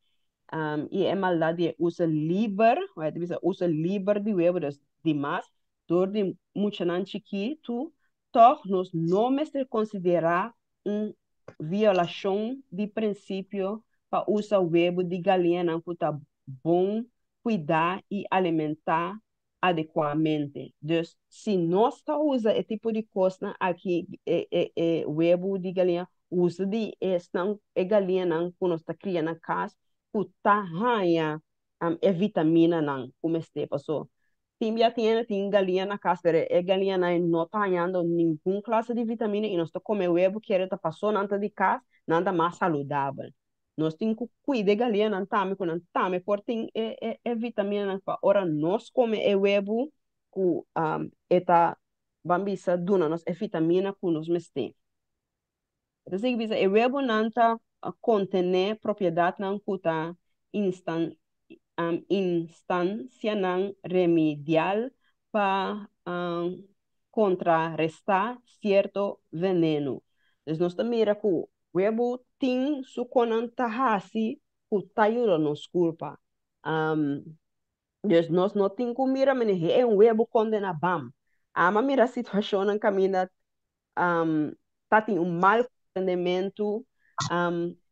i e maldat di uso liber, bisa uso liber di webu, dus dimas, dor di muchanan chikitu, toch nos no mester konsiderá un violashon di prinsipio pa usa webu di galiñanan ku ta bon kuidá i alimentá adekuadamente. Dus si nos ta usa e tipo di kosnan aki, e webu di galiña, usa di esnan e galiñanan ku nos ta kria na kas, ku ta haña e vitaminanan ku mester paso. Tin bia tin galiña na kas, pero e galiñanan no ta hañando ningun klase di vitamina i nos ta kome webu kere ta paso nan ta di kas, nan ta mas saludabel. Nos tin ku kuida e galiñanan tambe, ku nan tambe por tin e vitaminanan pa ora nos kome e webu ku e ta ban bisa duna nos e vitamina ku nos mester. Entonses bisa e webunan ta kontené propiedatnan ku ta instansianan remedial pa kontrarestá sierto veneno. Dus nos ta mira ku Webu tin su konan ta hasi ku ta yuda nos kurpa. Dus nos no tin ku mira mene he un webu kondena bam. Ama mira situashonnan kaminda ta tin un mal komprendementu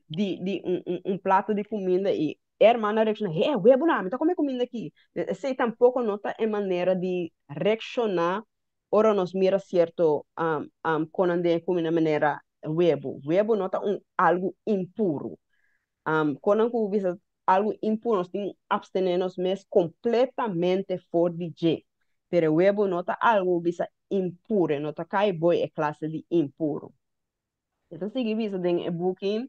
di un plato di kuminda i e hermano a reakshoná, he webu no, mi ta kome kuminda aki. Esei tampoko no ta e manera di reakshoná ora nos mira sierto konan den e kuminda manera webu. Webu no ta un algu impuru. Konan ku bisa algu impuru nos tin abstené nos mes kompletamente for di dje. Pero webu no ta algu bisa impuru, e no ta kai boi e klase di impuru. E ta sigui bisa den e buki,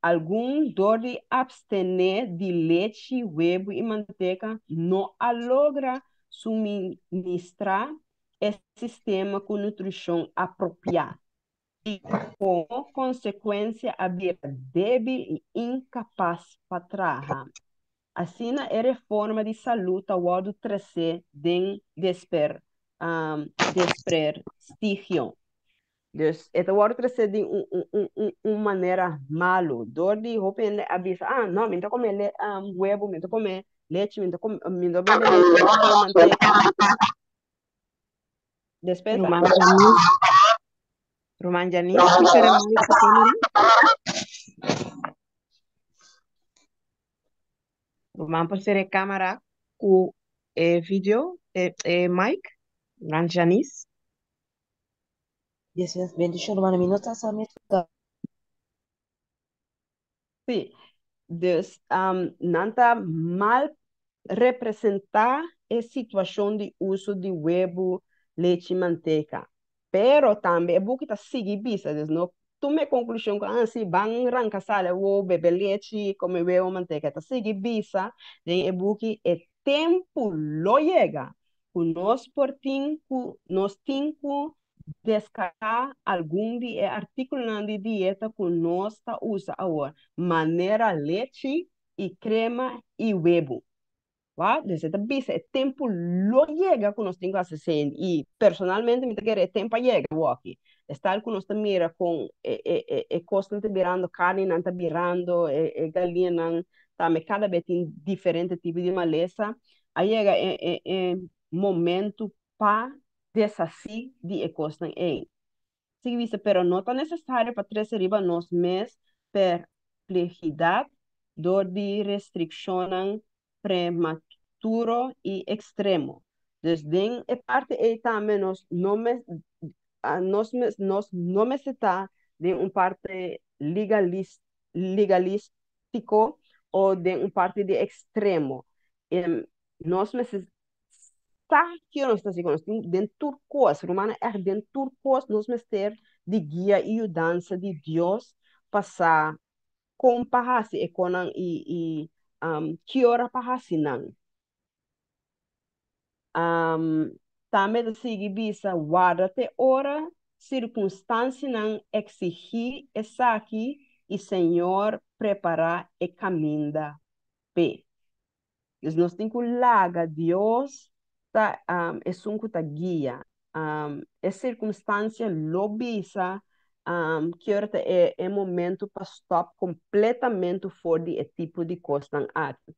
algun dor di abstené di lechi, webu i manteka no a logra suministrá e sistema ku nutrishon apropiá i komo konsekuensia a bira débil i inkapas pa traha. Asina e reforma di salú ta wòrdu tresé den desper desprestigio. Dus e ta wòrdu tresé den un manera malu. Dor di hopi hende a bisa, ah, no, mi no ta kome webu, mi no ta kome lechi, mi no ta kome, mi no ta bebe lechi, mi no ta kome manteka. Despensa. Ruman Janice, Ruman Janice, por sera mic su camera? Ruman por sera e camera ku e video, e mic? Ruman Janice. Yes, yes. Bendishon, ruman. Mi no ta sa mi ta. Sí. Dus nan ta mal representá e situashon di uso di webu, lechi, manteka. Pero tambe e buki ta sigui bisa, dus no tuma e konklushon ku ah si ban ranka sali awor bebe lechi, kome webu, manteka. E ta sigui bisa den e buki e tempu lo yega ku nos por tin ku nos tin ku deskartá algun di e artíkulonan di dieta ku nos ta usa awor, manera lechi i krema i webu. Wak? Dus e ta bisa e tempu lo yega ku nos tin ku hasi esei. I personalmente mi ta kere e tempu a yega awoki. Es tal ku nos ta mira kon e kosnan ta birando, karninan ta birando, e galiñanan tambe kada bes tin diferente tipo di malesa. A yega e momentu pa deshasí di e kosnan ei. Sigui bisa, pero no ta nesesario pa trese riba nos mes perplehidat dor di restrikshonnan prematuro i ekstremo. Dus den e parti ei tambe nos no mes nos mes nos no mester ta den un parti legalis legalístiko o den un parti di ekstremo. Nos mester sa kiko nos ta hasi, nos tin den tur kos, rumannan, ègt den tur kos nos mester di guia i yudansa di Dios pa sa kon pa hasi e konan i ki ora pa hasi nan. Tambe ta sigui bisa, warda te ora sirkunstansianan eksigí esaki i Señor prepará e kaminda p'e. Dus nos tin ku laga Dios ta esun ku ta guia. E sirkunstansia lo bisa ki ora ta e momentu pa stòp kompletamentu for di e tipo di kosnan aki.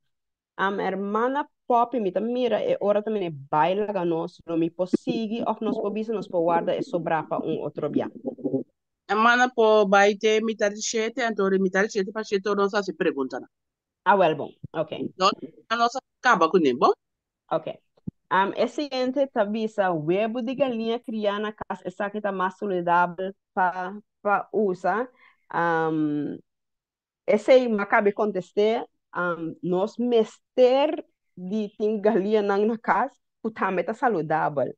Hermana Poppy, mi ta mira e ora ta mene bai laga nos, lo mi por sigui òf nos por bisa nos por warda e sobrá pa un otro bia? Hermana por bai te mitar di shete, anto di mitar di shete pa shete nos hasi preguntanan. Ah, wel bon. Ok. No, nos a kaba kuné, bon? Ok. E siguiente ta bisa, webu di galiña kriá na kas, esaki ta mas saludabel pa usa. Esei mi a kabe kontest'é, nos mester di tin galiñanan na kas ku tambe ta saludabel.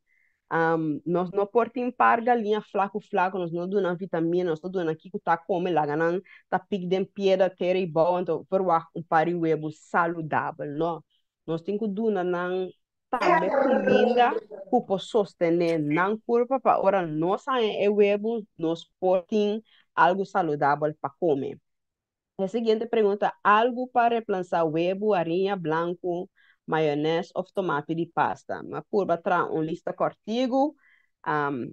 Nos no por tin par galiña flaku flaku, nos no duna vitamina, nos ta duna kiko ta kome, laga nan ta pik den piedra, tera i bou, anto verwagt un par di webu saludabel. No, nos tin ku duna nan tambe kuminda ku por sostené nan kurpa pa ora nos haña e webu nos por tin algu saludabel pa kome. E siguiente pregunta, algu pa replansa webu, hariña blanku, mayonès òf tomati di pasta? Mi a purba traha un lista kòrtigu.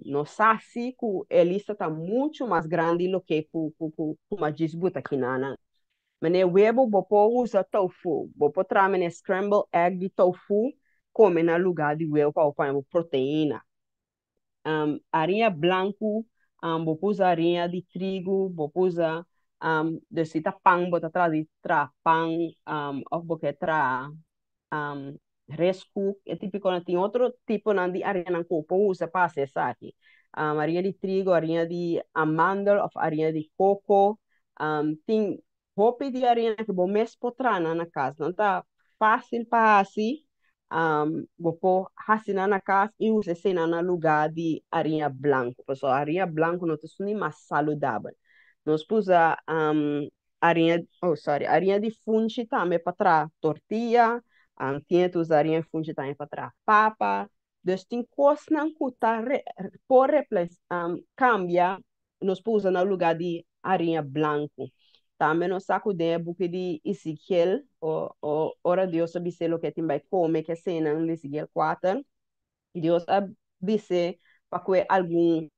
Nos sa si ku e lista ta muchu mas grandi loke ku m'a djis buta akinan. Manera webu, bo por usa tofu, bo por traha manera scrambled egg di tofu, kome na lugá di webu pa pone proteina. Hariña blanku, bo por usa hariña di trigo, bo por usa dus si ta pan, bo ta traha di traha pan, òf bo ke traha rice, e típiko. Tin otro tipo di hariña ku bo por usa pa hasi esaki. Hariña di trigo, hariña di amandel òf hariña di koko. Tin hopi di hariña ku bo mes por traha na kas. Nan ta fásil pa hasi. Bo por hasi na kas i usa esei na lugá di hariña blanku. Pasobra hariña blanku no ta mas saludabel. Nos por usa hariña, oh sorry, hariña di funchi tambe pa traha tortilla. Tin usa hariña di funchi tambe pa traha papa. Dus tin kosnan ku ta por replace, kambia, nos por usa na lugá di hariña blanku. Tambe nos sa ku den buki di Ezekiel, o ora Dios a bis'é loke e tin bai kome, ku esena di Ezekiel 4, Dios a bis'é pa ku algun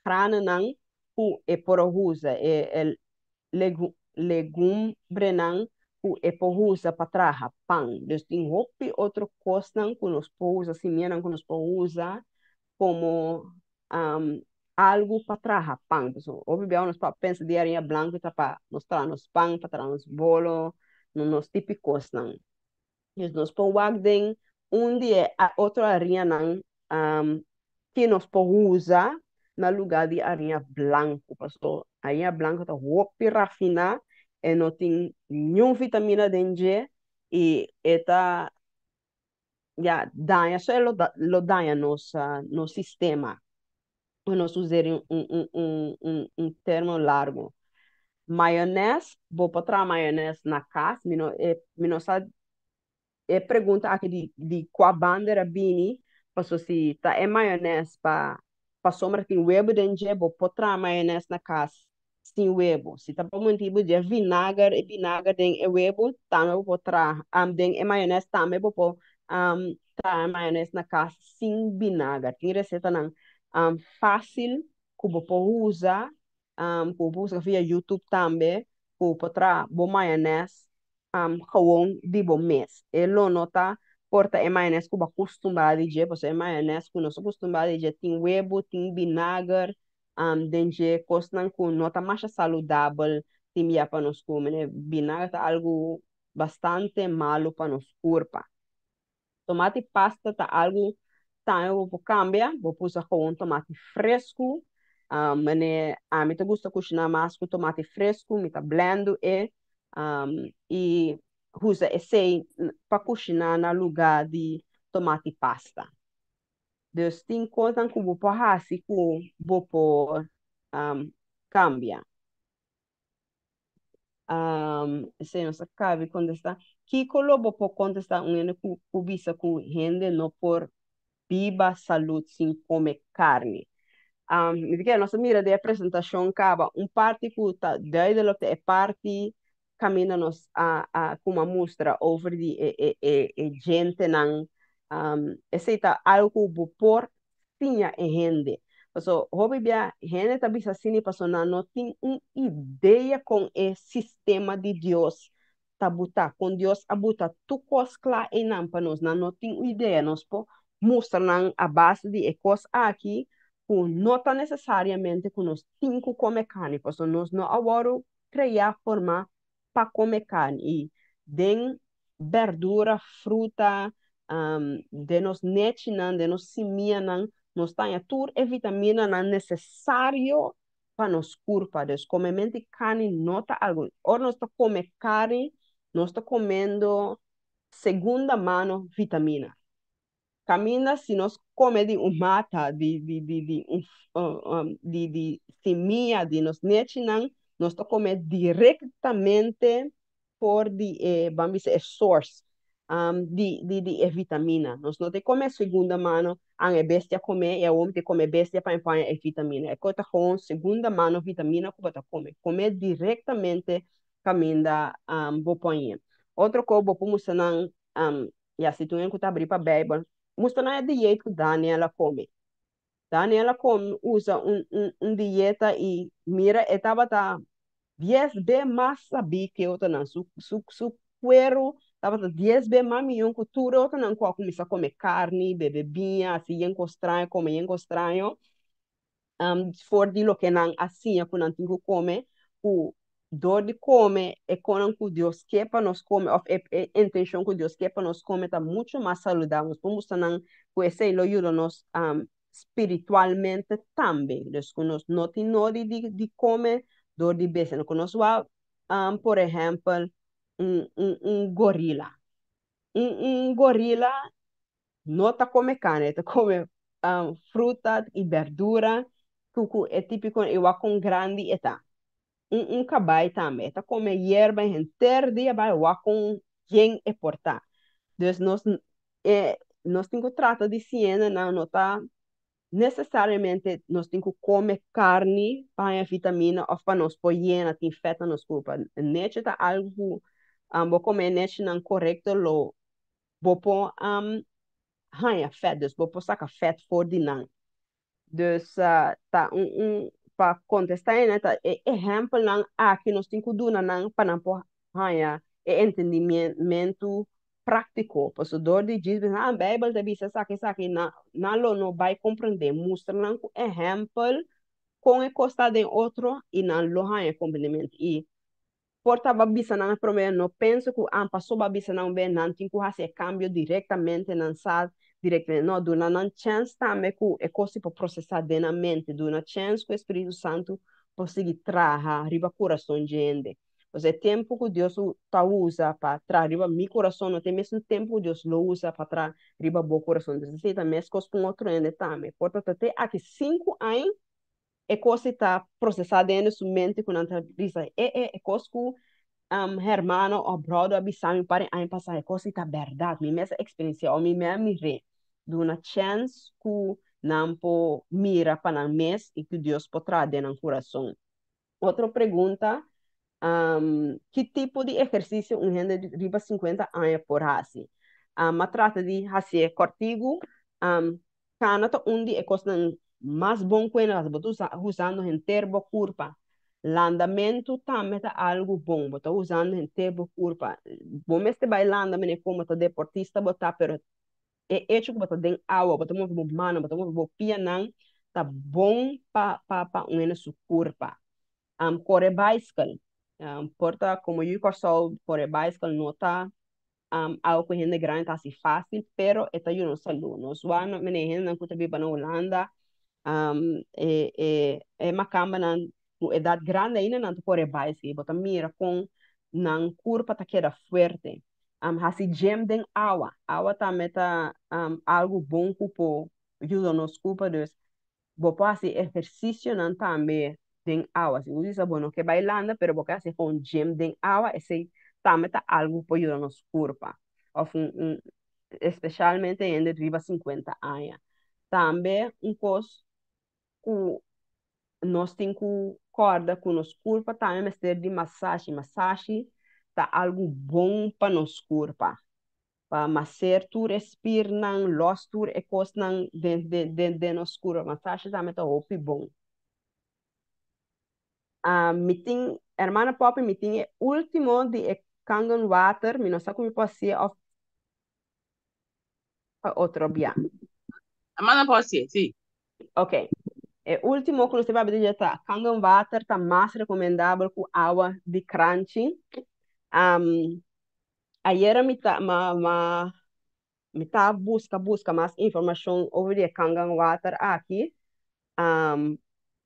granonan ku e por usa, e legumbrenan ku e por usa pa traha pan. Dus tin hopi otro kosnan ku nos por usa, simianan ku nos por usa komo algu pa traha pan. So, obvio, nos por pensa di hariña blanku ta pa nos traha nos pan, pa traha nos bolo, no nos típikonan. Dus nos por wak den un di e otro hariñanan ku nos por usa na lugá di hariña blanku. Pasobra hariña blanku ta hopi rafiná e no tin ningun vitamina den i e ta ya daña, so lo daña nos sistema. Nos usa un termo largu. Mayonaise, bo por traha mayonaise na kas, mi no sa e pregunta aki di kua banda a bini, pasobra si ta e mayonaise pasobra tin webu den, bo por traha mayonaise na kas sin webu. Si ta pa motibu di vinager e vinager den e webu, tambe bo por traha den e mayonaise, tambe bo por traha mayonaise na kas sin vinager. Tin resetanan fásil ku bo por usa, ku bo por usa via YouTube tambe, ku bo por traha bo mayonaise gewoon di bo mes. E lo no ta por ta e mayonaise ku bo a kustumbrá di dje, pasobra e mayonaise ku nos a kustumbrá di dje tin webu, tin vinager, den dje, kosnan ku no ta mas saludabel tin ya pa nos kome, ne? Vinager ta algu bastante malu pa nos kurpa. Tomati pasta ta algu tambe bo por kambia, bo por usa gewoon tomati fresku. Manera ami ta gusta kushiná mas ku tomati fresku, mi ta blend e i usa esei pa kushiná na lugá di tomati pasta. Dus tin kosnan ku bo por hasi ku bo por kambia. Esei nos a kaba di kontestá. Kiko lo bo por kontestá un hende ku bisa ku hende no por biba salú sin kome karni? Mi nos a mira den e presentashon kaba un parti ku ta duidelijk, e parti kaminda nos a kuma mustra over di e gentenan. Esei ta algu ku bo por siña e hende. Pasobra hopi bia hende ta bisa asina pasobra nan no tin un idea kon e sistema di Dios ta buta, kon Dios a buta tur kos kla einan pa nos. Nan no tin un idea. Nos por mustra nan a base di e kos aki ku no ta nesesariamente ku nos tin ku kome karni, pasobra nos no a wòrdu kreá, formá pa kome karni. I den berdura, fruta, den nos nechinan, den nos simianan, nos tin tur e vitaminanan nesesario pa nos kurpa. Dus komementu di karni no ta algu. Ora nos ta kome karni, nos ta komiendo segunda mano vitamina. Kaminda si nos kome di un mata, di simia, di nos nechinan, nos ta kome direktamente for di ban bisa e source di e vitamina. Nos no ta kome segunda mano, ang e bestia kome, i hòmber ta kome bestia pa e vitamina. E kos ta gewoon segunda mano vitamina ku bo ta kome. Kome direktamente kaminda bo por. Otro kos, bo por mustra nan, ya, si tur ku ta habrí pa Beibel, mustra nan e dieet ku Daniel a kome. Daniel a kome usa un dieta i mira e tabata 10 be mas sabí ku otronan. Su kueru tabata 10 be mas mihó ku tur otronan ku a kuminsá kome karni, bebe biña, hasi yen kos straño, kome yen kos straño. For di loke nan a siña ku nan tin ku kome, ku dor di kome e kosnan ku Dios ke pa nos kome, òf e intenshon ku Dios ke pa nos kome ta muchu mas saludabel. Nos por mustra nan ku esei lo yuda nos spiritualmente tambe. Dus ku nos no tin nodi di kome dor di bestia. Ku nos wak, por ehèmpel, un gorila. Un gorila no ta kome karni, ta kome fruta i berdura, ku e típiko i wak kon grandi e ta. Un kabai tambe, ta kome yerba henter dia bai, wak kon yen e por ta. Dus nos tin ku trata di siña nan no ta nesesariamente nos tin ku kome karni pa vitamina òf pa nos por yena tin fèt na nos kurpa. Nechi ta algu, bo kome nechinan korekto lo bo por haña fèt, dus bo por saka fèt for di nan. Dus ta un pa kontestá ta e ehèmpelnan aki nos tin ku duna nan pa nan por haña e entendimentu práktiko. Pasobra dor di djis, ah, Beibel ta bisa esaki esaki, nan lo no bai komprondé. Mustra nan ku ehèmpel kon e kos ta den otro i nan lo haña komprendementu. I por ta bisa nan promé, no pensa ku ah, pasobra bisa nan ben, nan tin ku hasi kambio direktamente, nan sa direktamente. No, duna nan chèns tambe ku e kos por prosesá den nan mente, duna chèns ku Spiritu Santu por sigui traha riba kurason di hende. Osea, tempu ku Dios ta usa pa traha riba mi kurason, no ta e mesun tempu ku Dios lo usa pa traha riba bo kurason. Anto, esei ta meskos ku otro hende tambe. Por ta te aki 5 aña, e kos ta prosesá den su mente ku nan ta bisa, e kos ku hermano òf brother a bisa mi par aña pasá, e kos ta bèrdat, mi mes eksperensiá, òf mi mes mir'é. Duna chèns ku nan por mira pa nan mes i ku Dios por traha den nan kurason. Otro pregunta, ki tipo di ehersisio un hende riba 50 aña por hasi? M'a trata di hasi kòrtiku, kana ta un di e kosnan mas bon ku bo ta usando henter bo kurpa. Landamentu tambe ta algu bon, bo ta usando henter bo kurpa. Bo mester bai landa manera komo ta deportista bo ta, pero e echo ku bo ta den awa, bo ta move bo man, bo ta move bo pianan, ta bon pa un su kurpa. Kore baiskel. Por ta komo yu Kòrsou, kore baiskel no ta algu ku hende grandi ta hasi fásil, pero e ta yuda salú. Nos wak manera hendenan ku ta biba na Hulanda, e makambanan ku edat grandi ainda nan ta kore baiskel. Bo ta mira kon nan kurpa ta keda fuerte. Hasi gym den awa. Awa tambe ta algu bon ku por yuda nos kurpa, dus bo por hasi ehersisionan tambe den awa. Si bo bisa bo no ke bai landa, pero bo ke hasi un gym den awa, esei tambe ta algu pa yuda nos kurpa. Òf un espesialmente hende riba 50 aña. Tambe un kos ku nos tin ku kòrda ku nos kurpa tambe mester di masashi. Masashi ta algu bon pa nos kurpa. Pa maser tur e spiernan, los tur e kosnan den nos kurpa. Masashi tambe ta hopi bon. Mi tin, hermana Poppy, mi tin e último di e Kangen Water, mi no sa kon mi por hasié òf pa otro bia. Hermana Poppy, sí. Ok. E último ku nos ta papia ta Kangen Water ta mas rekomendabel ku awa di kranchi. Ayera mi ta buska mas informashon over di Kangen Water aki.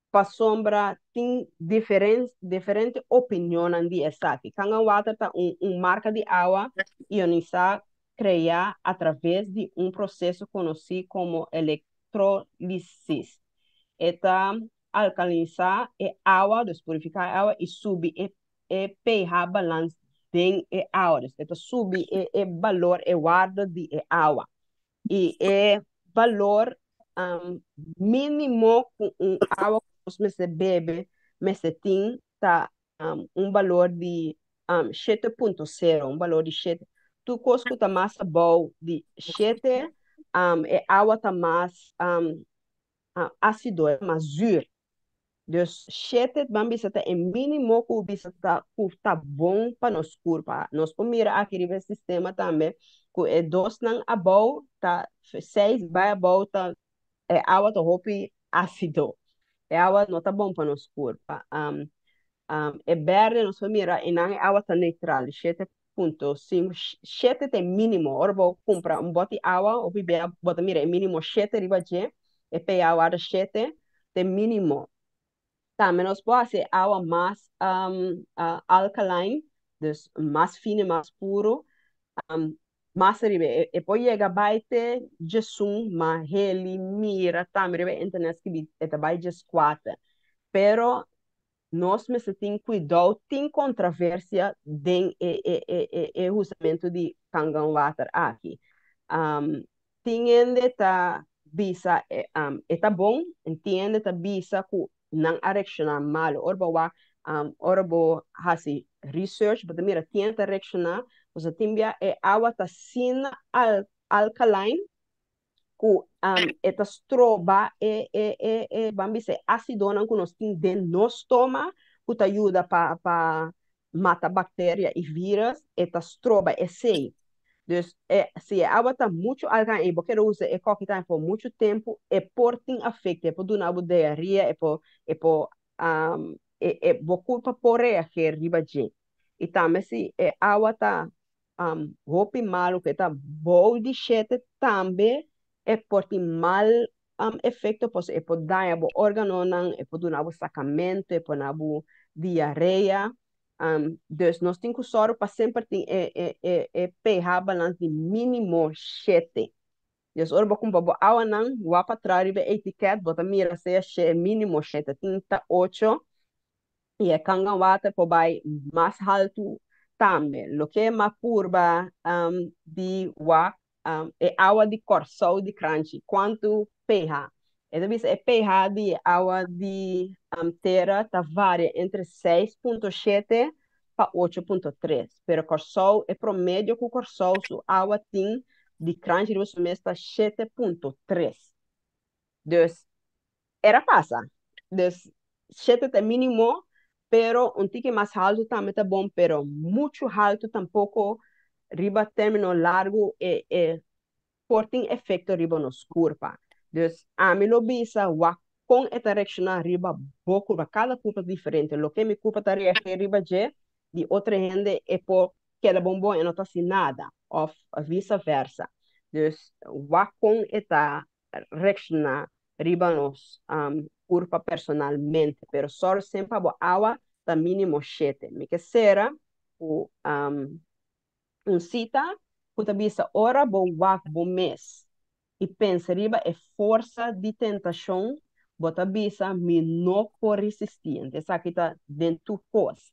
Pasobra tin diferente opinionnan di esaki. Kangen Water ta un marka di awa ionisá kreá a traves di un proseso konosí komo elektrolisis. E ta alkalinisá e awa, dus purifiká e awa i subi e pH balance den e awa. Dus e ta subi e balor, e waarde di e awa. I e balor mínimo ku un awa ku nos mester bebe mester tin ta un balor di 7.0, un balor di 7. Tur kos ku ta mas abou di 7, e awa ta mas ásido, e mas zuur. Dus 7 ban bisa ta e mínimo ku bisa ta ku ta bon pa nos kurpa. Nos por mira aki riba e sistema tambe ku e dosnan abou ta 6 bai abou ta e awa ta hopi ásido. E awa no ta bon pa nos kurpa. E berde nos por mira einan e awa ta neutral, 7.5, 7 ta e mínimo. Ora bo kumpra un bòt di awa hopi bia bo ta mira e mínimo 7 riba dje, e pH ta 7 ta e mínimo. Tambe nos por hasi e awa mas alkaline, dus mas fini, mas puru. Mas riba e por yega bai te 11, ma heli mira tambe riba e internet skibi e ta bai 14. Pero nos mester tin kuidou, tin kontraversia den e usamentu di Kangen water aki. Tin hende ta bisa e ta bon, en tin hende ta bisa ku nan a reakshoná malu. Ora bo wak, ora bo hasi research, bo ta mira tin hende ta reakshoná, pasobra tin bia e awa ta asina alkaline ku e ta stroba e e e e ban bisa e ásidonan ku nos tin den nos stoma ku ta yuda pa mata bakteria i vírus, e ta stroba esei. Dus si e awa ta muchu alkaline i bo kere usa e koki tambe por muchu tempu, e por tin afekto, e por duna bo diarea, e por e por e e bo kurpa por reageer riba dje. I tambe si e awa ta hopi malu ku e ta bou di 7 tambe e por tin mal efekto, pasobra e por daña bo órganonan, e por duna bo sakamentu, e por duna bo diarea. Dus nos tin ku sòru pa semper tin e pH balans di mínimo 7. Dus ora bo kumpra bo awanan, wak patras riba e etiket, bo ta mira sea mínimo 7, tin ta 8. I e Kangen water por bai mas haltu tambe. Loke m'a purba di wak e awa di Kòrsou di kranchi, kuantu pH? E ta bisa e pH di e awa di tera ta varia entre 6.7 pa 8.3. Pero Kòrsou, e promedio ku Kòrsou su awa tin di kranchi riba su mes ta 7.3. Dus era pasa. Dus 7 ta mínimo, pero un tiki mas haltu tambe ta bon, pero muchu haltu tampoko riba término largu e por tin efekto riba nos kurpa. Dus ami lo bisa wak kon e ta reakshoná riba bo kurpa. Kada kurpa ta diferente. Loke mi kurpa ta reagir riba dje, di otro hende e por keda bon bon e no ta hasi nada, òf visa versa. Dus wak kon e ta reakshoná riba nos kurpa personalmente. Pero sòru semper pa bo awa ta mínimo 7. Mi ke sera ku un sita ku ta bisa ora bo wak bo mes i pensa riba e forsa di tentashon, bo ta bisa mi no por resistí. Anto esaki ta den tur kos.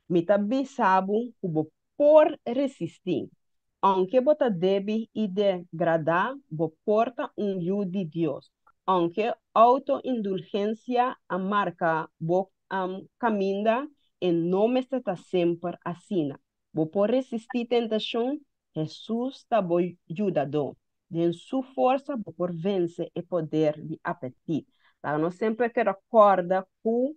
Mi ta bisa bo ku bo por resistí. Ounke bo ta débil i degradá, bo por ta un yu di Dios. Ounke outo-indulgensia a marka bo kaminda, e no mester ta semper asina. Bo por resistí tentashon, Hesus ta bo yudadó. Den su forsa bo por vense e poder di apetit. Laga nos semper keda kòrda ku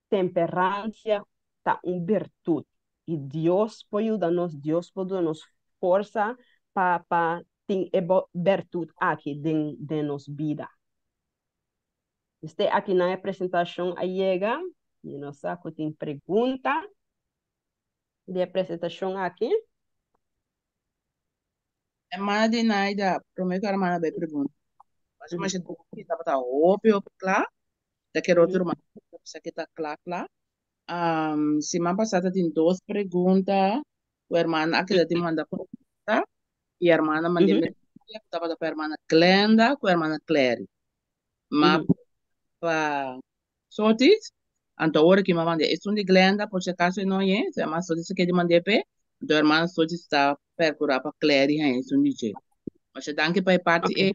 temperansia ta un birtut i Dios por yuda nos, Dios por duna nos forsa pa tin e bertut aki den nos bida. Este aki nan e presentashon a yega. Mi no sa ku tin pregunta di e presentashon aki. Hermana Dinaida, promé ku hermana bai pregunta. Mas mas e tabata hopi hopi kla. Ta kere otro ruman bisa ke ta kla kla. Siman pasá ta tin dos pregunta ku hermana a keda di manda pregunta i hermana manda mensahe ku tabata pa hermana Glenda ku hermana Clary. Ma pa Sotis, anto awor ki m'a mand'é esun di Glenda por si acaso e no hañ'é, si hermana Sotis a keda di mand'é p'e, anto hermana Sotis ta percurá pa Clary haña esun di dje. Masha danki pa e parti ei.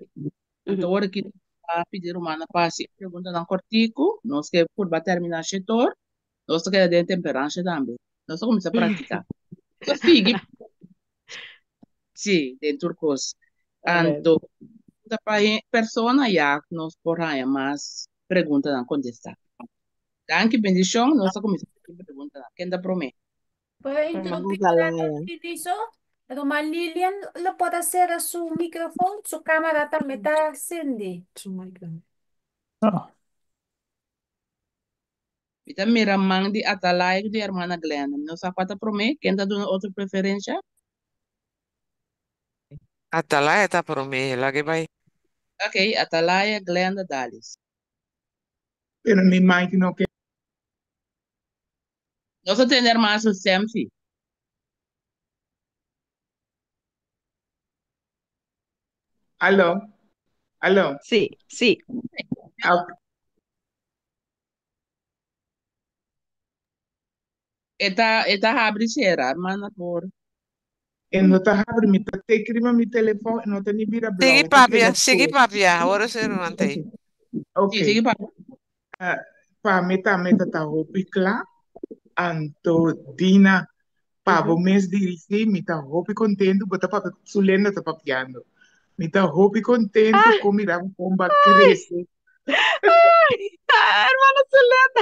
Anto awor ki ta pidi rumannan pa hasi e preguntanan kortiku, nos ke purba terminá shetor, nos ta keda den temperansha tambe. Nos ta kuminsá praktiká. Nos ta sigui, sí, den tur kos. Anto. pregunta pa persona ya nos por haña mas preguntanan kontestá. Danki, bendishon. Nos ta kuminsá ku preguntanan. Ken ta promé? Por Ruman interrumpir Atalaya. Liso, Ruman Lilian lo por a sera su microfoon, su camara tambe ta sendi. Ah, Mi ta mira man di Atalaya ku di hermana Glenda. Mi no sa kua ta promé. Ken ta duna otro preferensha? Atalaya ta promé, laga e bai. Ok, Atalaya, Glenda, Dalis. Pero mi mic no ke. Nos ta tende hermana su stem si. Aló, aló. Sí, sí. Ah, E ta habri sera, hermana por. E no ta habri, mi ta teken riba mi telefòn, e no ta ni bira blou. Sigui E ta papia, keda sigui skur. papia. Awor e ruman ta ei. Ok. Sí, sigui papia. Ah, pa mi tambe ta ta hopi kla. Anto Dina, pa bo mes dirigí, mi ta hopi kontentu, bo ta papia, Zulenda ta papiando. Mi ta hopi kontentu ku mira bo kon bo a krese. Ay, hermana Zulenda.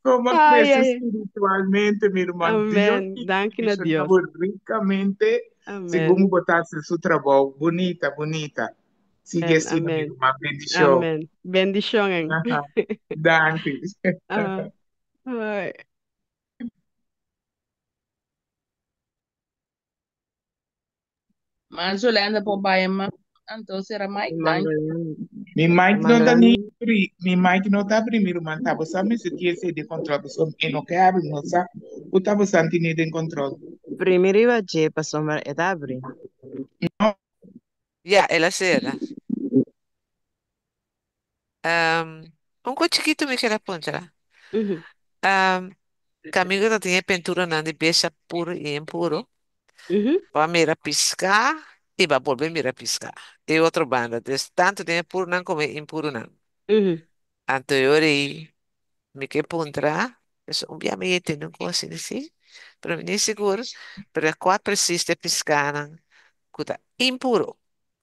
Kon bo a Ay, krese ay. spiritualmente, mi ruman. Dios Amén. tin Danki na bendishoná Dios. bo rikamente Amén. segun bo ta hasi su trabou. Bunita, bunita. Sigui Amén, asina, mi amén. ruman. Bendishon. Amén. Bendishon. Aha. Danki. Ah, ay. Man Zulenda por bai man. Anto sera mic, Ruman danki. Glenda. Mi mic Ruman no ta ni Glenda. abri, mi mic no ta abri, mi ruman ta bo sa mester tin esei den control pasobra e no ke abri, no sa ku ta bo san tine den control. Primi riba dje pasobra e ta abri. No. Ya, el a sera. Um, un kos chikitu mi kier a puntra. Um, kamingo ta tin e penturanan di bestia puru i impuru. Bo a mira piská i bo a bolbe mira piská. E otro banda. Dus tantu den e purunan komo e impurunan. Anto e ora ei mi ke puntra, pasobra un bia mi a tende un kos asina si, pero mi no sigur, pero kua presis ta e piskanan ku ta impuru,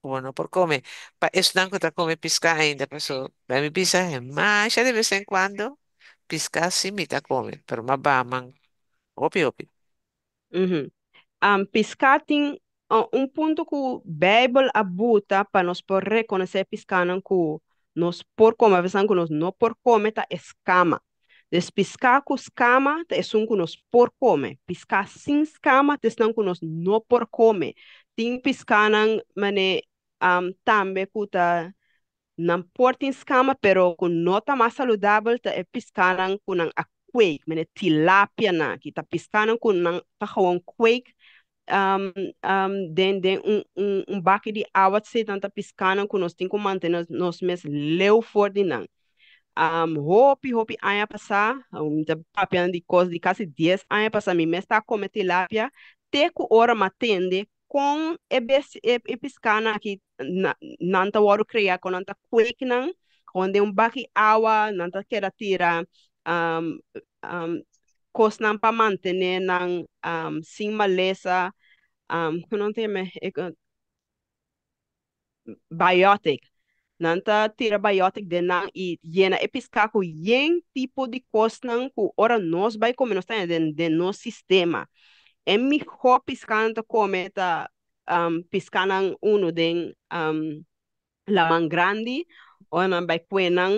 ku bo no por kome? Pa esnan ku ta kome piská ainda, pasobra mi bisa masha de bes en kuando piská si mi ta kome, pero mi a baman hopi hopi. Piská tin un punto ku Beibel a buta pa nos por rekonosé piskanan ku nos por kome, a ku nos no por kome ta e skama. Dus piská ku skama ta esun ku nos por kome. Piská sin skama ta esnan ku nos no por kome. Tin piskanan mane tambe ku ta nan por tin skama pero ku no ta mas saludabel ta e piskanan ku nan a kweek, mene tilapianan aki ta piskanan ku nan ta gewoon kweek den den un un un baki di awa esei nan ta piskanan ku nos tin ku mantene nos mes leu for di nan. Hopi hopi aña pasá, mi ta papia di kos di kasi dies aña pasá mi mes ta kome tilapia te ku ora mi a tende kon e bes e e piskanan aki na nan ta wòrdu krea kon nan ta kweek nan kon den un baki awa nan ta keda tira kosnan pa mantené nan sin malesa ku nan ta yama e biotic nan ta tira biotic den nan i yena e piská ku yen tipo di kosnan ku ora nos bai kome nos ta haña den den nos sistema e mihó piskanan ta kome ta piskanan unu den laman grandi ora nan bai kue nan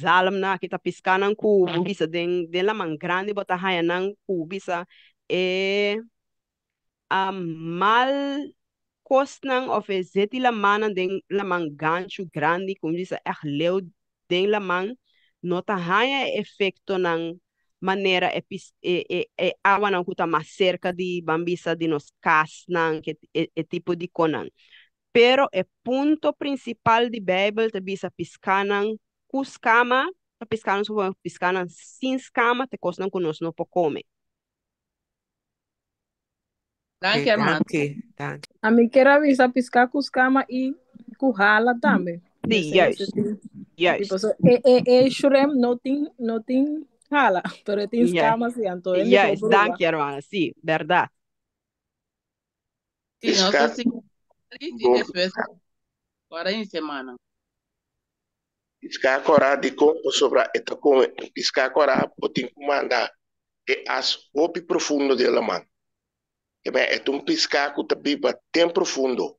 zalmnan aki ta piskanan ku bo bisa den den laman grandi bo ta haña nan ku bisa e mal kosnan òf e zet di lamannan den laman ganchu grandi ku bisa ègt leu den laman no ta haña e efektonan manera e pis e e e awanan ku ta mas serka di ban bisa di nos kasnan ke e e tipo di konan. Pero e punto prinsipal di Beibel ta bisa piskanan ku skama ta piskanan piskanan sin skama ta e kosnan ku nos no por kome. Danki, hermano. Danki, danki. Ami kier a bisa piská ku skama i ku hala tambe. Sí, juist. Juist. Paso e, e, e shrimp no tin, no tin hala, pero tin skama sí, anto Juist, danki, hermano. Sí, bèrdat. Sí, nos Piská, sí. I Bon despues piská. ora in semana. Piská kòrá dikon pasobra e ta kome piská kòrá bo tin ku manda e as hopi profundo den laman. Ke men e ta un piská ku ta biba den profundo.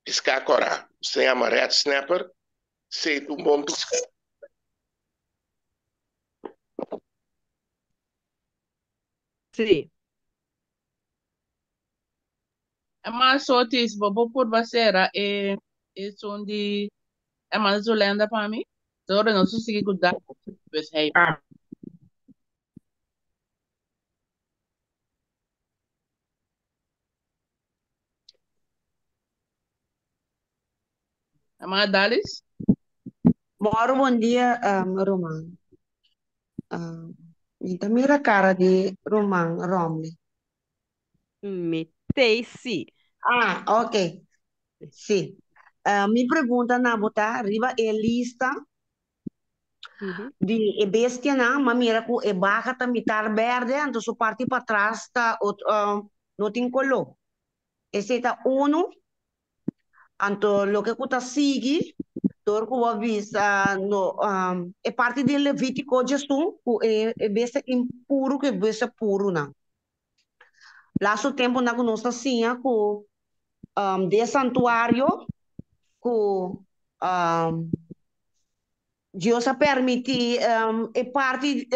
Piská kòrá se yama red snapper, esei ta un bon piská. Sí. Mas Otis, bo por purba sera e esun di Hermana Zulenda pa mi? Ora nos sigui ku David, despues Heidi. Ah. Hermana Dalis? Moro bon dia, ruman. Mi ta mira kara di ruman Romley. Mi tei si. Ah, ok. Si. Mi pregunta na bo ta riba e lista di e bestianan, m'a mira ku e baka ta mitar berde, anto su parti patras ta otro, no tin koló. Esei ta unu. Anto loke ku ta sigui, dor ku bo a bisa no, e parti di Levítiko djesun ku e bestia impuru ku e bestia purunan. Lastu tempunan ku nos ta siña ku den santuario ku Dios a permití e parti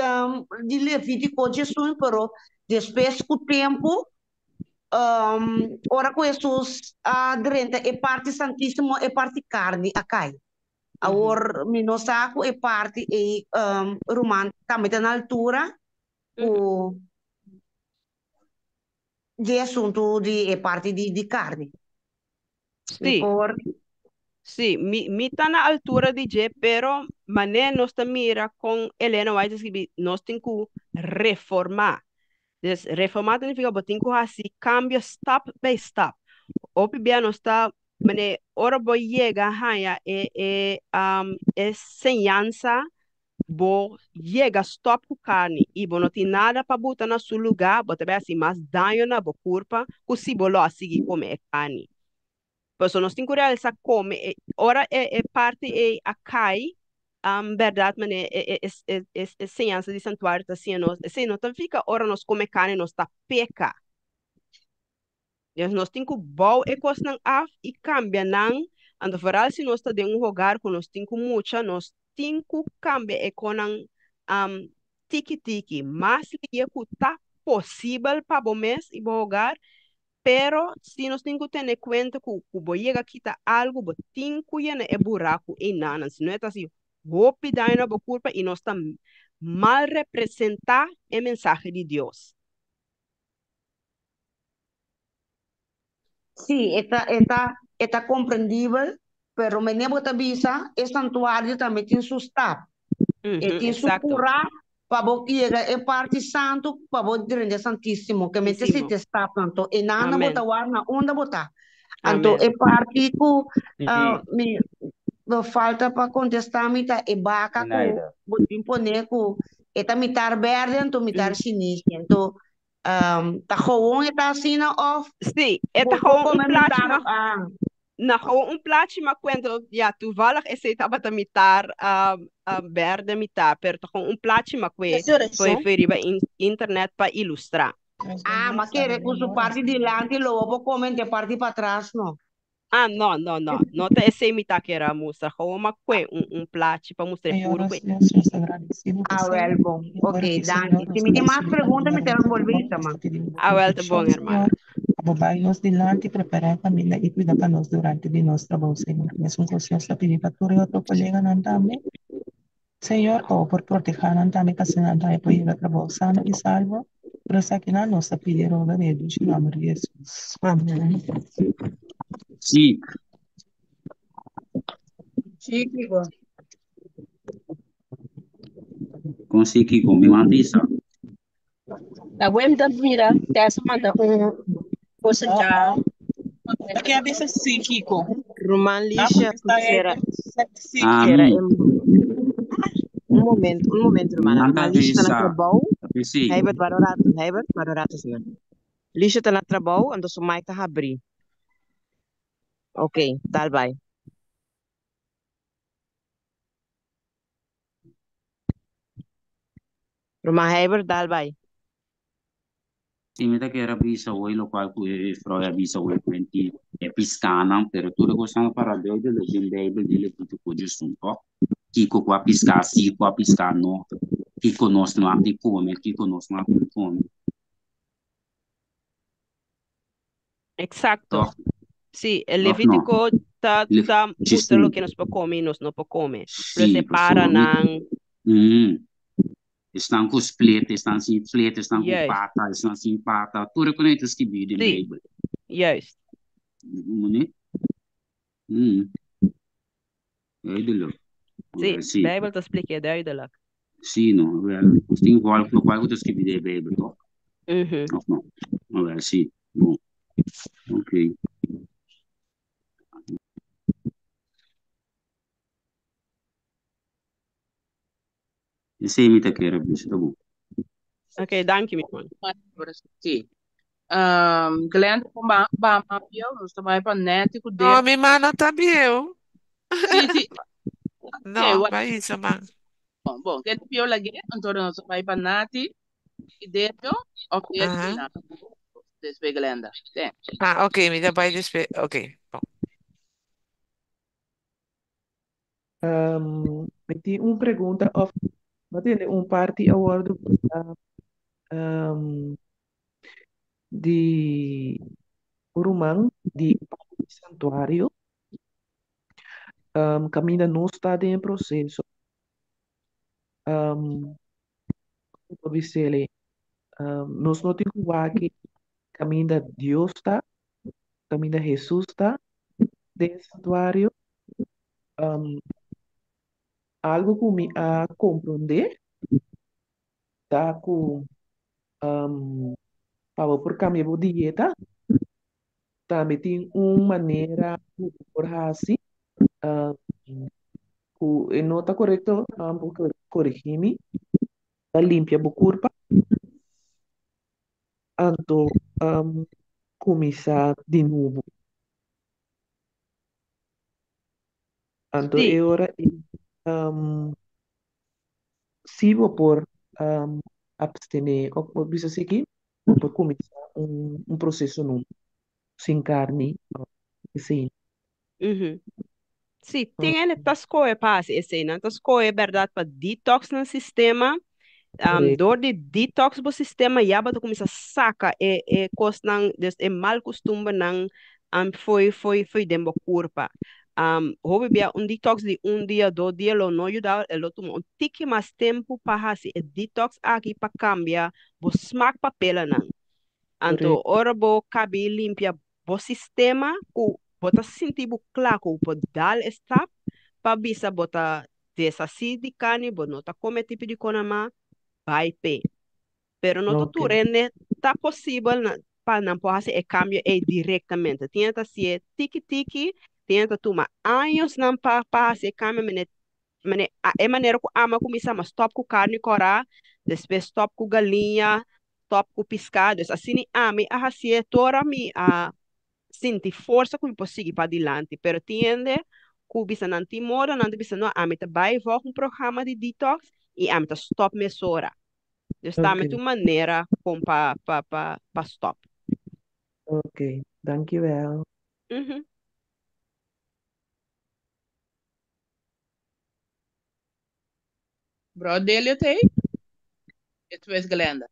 di Levítiko djesun, pero despues ku tempu ora ku Hesus a drenta e parti santísimo e parti karni a kai. Awor mi no sa ku e parti ei ruman tambe ta na altura ku di asuntu di e parti di di karni. Mi Sí. por. Sí, mi, mi ta na altura di dje, pero mané nos ta mira kon Elena White a skibi, nos tin ku reformá. Dus reformá ta nifiká bo tin ku hasi kambio stap by stap. Hopi bia nos ta, mané ora bo yega haña e e e señansa bo yega stop ku karni i bo no tin nada pa buta na su lugá, bo ta bai hasi mas daño na bo kurpa ku si bo lo a sigui kome e karni. Pasobra nos tin ku realisá kome e ora e e parti ei a kai, bèrdat manera e e e e e señansa di santuario ta siña nos, esei no ta nifiká ora nos kome karni nos ta peka. Entonces nos tin ku bou e kosnan af i kambia nan, anto vooral si nos ta den un hogar ku nos tin ku mucha, nos tin ku kambia e konan tiki tiki, mas lihe ku ta posibel pa bo mes i bo hogar, pero si nos tin ku tene kuenta ku ku bo yega kita algu bo tin ku yena e buraku einanan, si no e ta hasi hopi daño na bo kurpa i nos ta mal representá e mensahe di Dios. Sí, e ta, e ta, e ta komprendibel, pero mene bo ta bisa, e santuario tambe tin su stap. E Ujú, tin su exacto. kurá pa bo yega e parti santu pa bo drenta e santísimo. Ke mester Santísimo. si te stapnan. Anto e nan bo Amén. ta wak na unda bo ta. Anto Amén. e parti ku Sí, mi bo falta pa kontestá mi ta e baka ku Zenaida. bo tin pone ku e ta mitar bèrdè anto mitar shinishi. Anto Ta gewoon e ta asina of Sí, e ta bo por gewoon un come plachi mitar ma ah. na gewoon un plachi ma cuento ya toevallig esey tabata mitar berde mitar pero ta gewoon un plachi ma cue foi foi riba internet pa ilustra. Ah, ma kere cu su parti dilanti lo bo por come ente parti patras no. Ah, no, no, no. No ta esei mi ta kere a mustra. Gewoon ma kue un, un plachi pa mustra e Señor, puru nos kue. Dios, nos ta gradisido Ah, p'esei. wel bon. I awor Ok, aki, danki. Señor, Si nos mi ta tin bai mas supliká pregunta, mi duna ta bo bolbe trabou. bisa, Nos man. ta pidi bo Ah, wel ta bon, protekshon, hermana. Señor. Pa bo bai nos dilanti, prepará e kaminda i kuida pa nos durante di nos trabou, Señor. Mesun kos nos ta pidi pa tur e otro koleganan tambe, Señor, pa bo por protehá nan tambe, pa asina nan tambe por yega trabou sano i salvo. Tur esakinan nos ta pidi i roga den e dushi nòmber di Hesus. Amèn. Sí. Sí, Kiko. Kon sí, Kiko? Mi man bisa. La web ta mira, Tessa manda un cosa Oh, ya. oh. Ke a bisa sí, Kiko? Ruman Ah, Lisha, contesta quisiera, sí, A quisiera mi. un momento, un momento, Mi hermana. man ta Ruman Lisha ta na bisa. trabou. Sí. Herbert, wara un rato. Herbert, wara un rato, señor. Lisha ta na trabou, anto su mic ta habri. Ok, dal bai. Ruman Heibert, dal bai. Si mi ta kier a bisa hoy locual cu e juffrouw a bisa hoy cuenti e piscanan, pero tur e cosnan para duidelijk den Bijbel den Levítico djuston, toch? Kico cu a pisca si, cu a pisca no, kico nos no a di come, kico nos no a di come, Exacto. toch? Sí, el Of no? Levítico ta, Le ta mustra djuston. loke nos por come y nos no por come. Pero Sí, se pasobra mi paranan, mm, esnan cu split, esnan sin split, esnan cu juist. pata, esnan sin pata, tur e con ta skibí den Sí, Bijbel. juist. Mone? Mm, duidelijk. Sí, Wel, sí. Bijbel ta splika duidelijk. Sí, no. Wel, nos tin volg lokual ku ta skibí den e Bijbel, toch? Mhm. Of no? Wel, sí. Bon. Oké. Esei mi ta kere bisa, ta bon. Oké, danki, mi man. Sí. Glenn, kon ba ba mapio, nos ta bai pa Netty ku No, Dirk. mi man no ta bieu. Sí, sí. No, Oké, wa- bai isa man. bon, bon. Ken pio lagi, anto nos ta bai pa Nati i Dirk, of Dirk i Aha. Nati. Despues Glenda. Sí. Ah, ok, mi ta bai despues. Ok, bon. Mi tin un pregunta of mi a tende un parti a wordu bisa di un ruman di e parti di santuario kaminda nos ta den e proseso mi por bis'el nos no tin ku wak kaminda Dios ta, kaminda Hesus ta den e santuario. Algu ku mi a komprondé ta ku pa bo por kambia bo dieta tambe tin un manera ku bo por hasi ku e no ta korekto, bo korigí mi, ta limpia bo kurpa anto kuminsá di nobo. Anto Sí, e ora ei si bo por abstené òf bo bisa esaki, bo por kuminsá un proseso nobo sin karni òf esei. Mhm. Sí, tin hende ta skohe pa hasi esei. Nan ta skohe bèrdat pa detox nan sistema. Korekto. Dor di detox bo sistema ya bo ta kuminsá saka e e kosnan, dus e mal kustumbernan fo'i fo'i fo'i den bo kurpa. Hopi bia un detox di un dia, dos dia lo no yuda, e lo tuma un tiki mas tempu pa hasi e detox aki pa kambia bo smak pa pelanan. Anto Korekto. ora bo kabi limpia bo sistema ku bo ta sinti bo kla ku bo dal e stap pa bisa bo ta deshasí di karni, bo no ta kome tipo di kona mas, bai p'e. Pero no ta Ok. tur hende ta posibel na pa nan por hasi e kambio ei direktamente. Tin hende ta hasié tiki tiki, tin hende ta tuma añosnan pa pa hasi e kambio, mene mane e manera ku ami a kuminsá, mi a stòp ku karni kòrá, despues stòp ku galiña, stòp ku piská. Dus asina ami a hasié tur ora mi a sinti forsa ku mi por sigui padilanti. Pero tin hende ku bisa nan tin moda, nan ta bisa no, ami ta bai vòg un programa di detox i ami ta stòp mesora. Dus tambe Ok. ta un manera kon pa pa pa pa stòp. Ok, dankjewel. Mhm. Bro Delio t'ei, despues Glenda.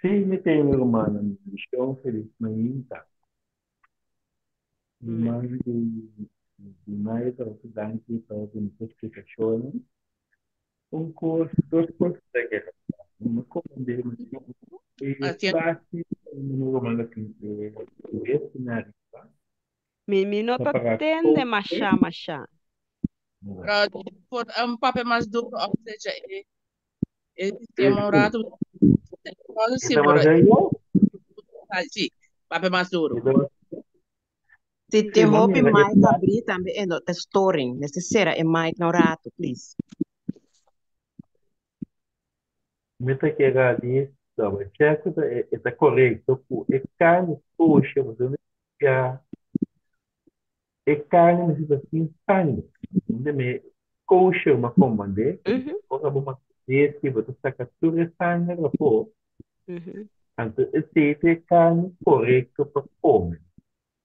Sí, mi tin mi rumannan bendishon, felis mainta. Mi Amen. man di di Maida, hopi danki pa e bunita splikashonnan. Un kos, dos kos mi ta kere fala. Mi komprendé mi e Haciendo frase ku mi ruman a tin e bes na ariba Mi mi no ta ta para tende koke. masha masha. Bro, por un papia mas duro of seja e e sistema un Sí. rato. Sí, E ta pero mas ahí? sí, papia mas duro. E ta mas Si Sí, tin mi a hopi mira e mic frase. abrí tambe e no ta storing. Mester sera e mic na un rato, please. Mi ta kere di double check ku e ta korekto ku e karni kosher pasobra mi ya e karni mester ta sin sanger. Unda mi kosher mi a komand'é, ora bo mata bestia bo ta saka tur e sanger afó, anto esei ta e karni korekto pa kome.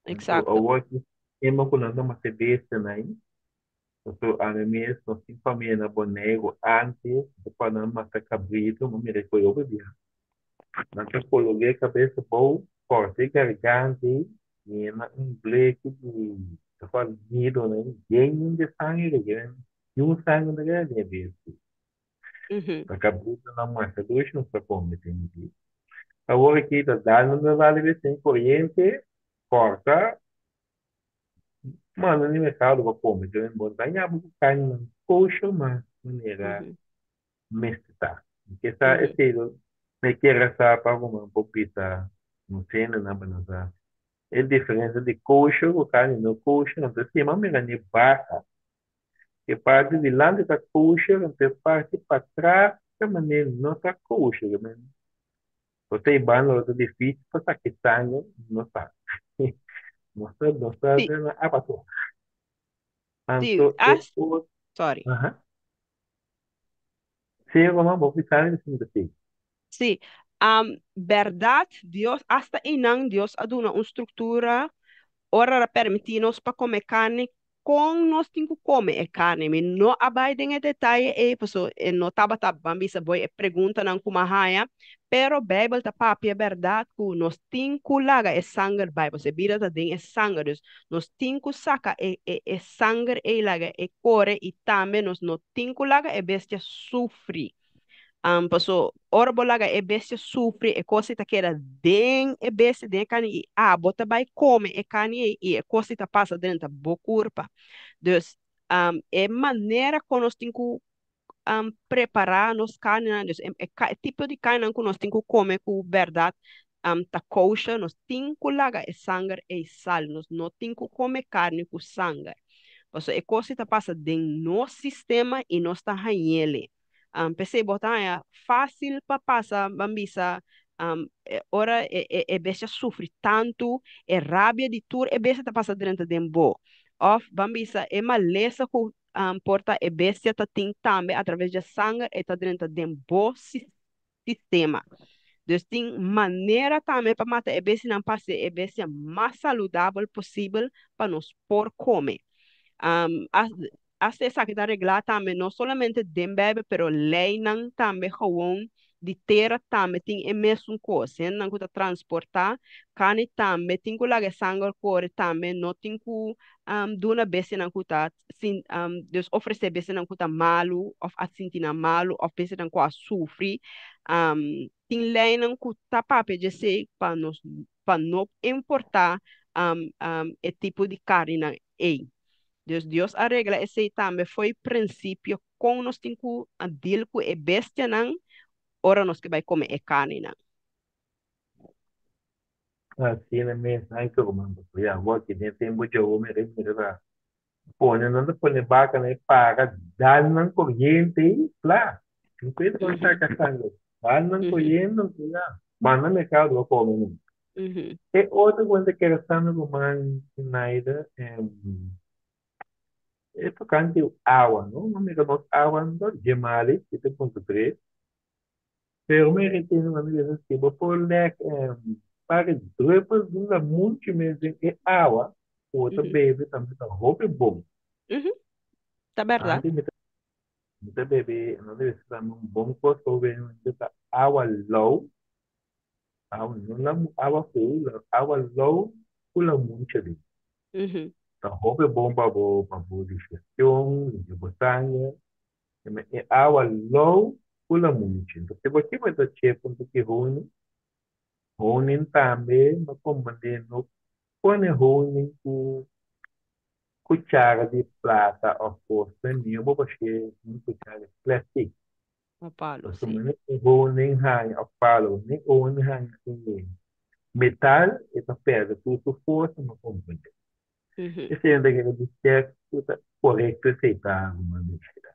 Anto Exacto. awor ki sistema ku nan ta mata e bestianan ei, pasobra ami mes nos tin famia na Boneiru antes ta pa nan mata kabritu, mi a mira e koe hopi bia. Nan ta kolog'é kabes abou, kòrta e garganta ei, yena un bleki di ta fala nidonan ei, yen di sanger ei, yen niun sanger no ta keda den e bestia. Ta kabritunan masha dushi nos ta kome tin di. Awor aki ta dal nan ta dal e bestia den koriente, kòrta, manda na merkado pa kome. Te bo ta ñaba ku karninan kosher mas manera mester ta. Ke sa esei lo mi kier a sa pa ruman por bisa nos hendenan pa nan sa e diferensia di kosher ku karni no kosher. Anto si mi a mira ni baka e parti dilanti ta kosher anto e parti patras ta manera no ta kosher. Por ta e banda lo ta dificil pa saki sanger, no sa. Nos ta, nos ta Sí, den abattoir. sí, Anto e as, otro, sorry. aha. Sí, Román, bo bisa algo sin decir. Sí, berdad, Dios, hasta einan Dios a duna un structura ora a permití nos pa come carne, con nos tin cu come e carne. Mi no a bai den e detaye ei, paso e no tabata, ban bisa boy, e preguntanan cu mi a haya, pero Bijbel ta papia berdad cu nos tin cu laga e sanger bai, paso e bida ta den e sanger, dus nos tin cu saca e, e, e sanger ei laga e core y tambe nos no tin cu laga e bestia sufri. Paso ora bo laga e bestia sufri, e cos ei ta keda den e bestia, den e carni, y abo ta bai come e carni ei, y e cos ei ta pasa drenta bo curpa. Dus, e manera con nos tin cu prepara nos carninan, dus e, e, e tipo di carninan cu nos tin cu come cu berdad ta kosher, nos tin cu laga e sanger ei sal, nos no tin cu come carni cu sanger. Paso e cos ei ta pasa den nos sistema y nos ta hañele. P'esei bo ta haña fásil pa pasa, ban bisa, ora e, e, e bestia sufri tantu, e rabia di tur e bestia ta pasa drenta den bo. Òf, ban bisa, e malesa ku por ta e bestia ta tin tambe atraves dje sanger e ta drenta den bo sistema. Dus tin manera tambe pa mata e bestianan pa hasi e bestia mas saludabel posibel pa nos por kome. Hasta esaki ta reglá tambe no solamente den Bijbel pero leinan tambe gewoon di tera tambe tin e mesun kos. Hendenan ku ta transportá karni tambe tin ku laga e sanger kore tambe no tin ku duna bestianan ku ta sin dus ofresé bestianan ku ta malu òf a sinti nan malu òf bestianan ku a sufri. Tin leinan ku ta papia djesei pa nos pa no importá e tipo di karninan ei. Dus Dios a regla esei tambe fo'i prinsipio kon nos tin ku deal ku e bestianan ora nos ke bai kome e karninan. Asina mes, ai ke ruman pasobra ya awor ki den tempu dje mi rei mira ta pone nan ta pone bakanan e para dal nan koriente ei kla no puede con saka sangre dal nan koriente ya manda merkado bo kome nan. E otro ku ta kere sa mi ruman Naida e tokante awa no mi mira nos awa no dje mali 7.3 pero mi retene mi bisa si bo por lek pare druppels di lamunchi mes den e awa ku bo ta bebe tambe ta hopi bon. Ta bèrdat. Antes mi ta bebe no debe ser tambe un bon kos pa bo bebe ta awa lou. Awa no la awa feu, la awa lou ku lamunchi aden. Ta hopi bon pa bo pa bo digestion, limpia bo sanger. E awa lou ku lamunchi. Entonces si bo kiba ta chepa un poki honing, honing tambe no komprende no pone honing ku kuchara di plata of kos mihó bo bash'é un kuchara di plastic. O palo, Pasobra sí. ni e honing haña of palo, ni honing haña e metal e ta pèrdè tur su forsa no komprende. Esei nan ta kere di chèk ku ta korekto esei ta ruman Neida.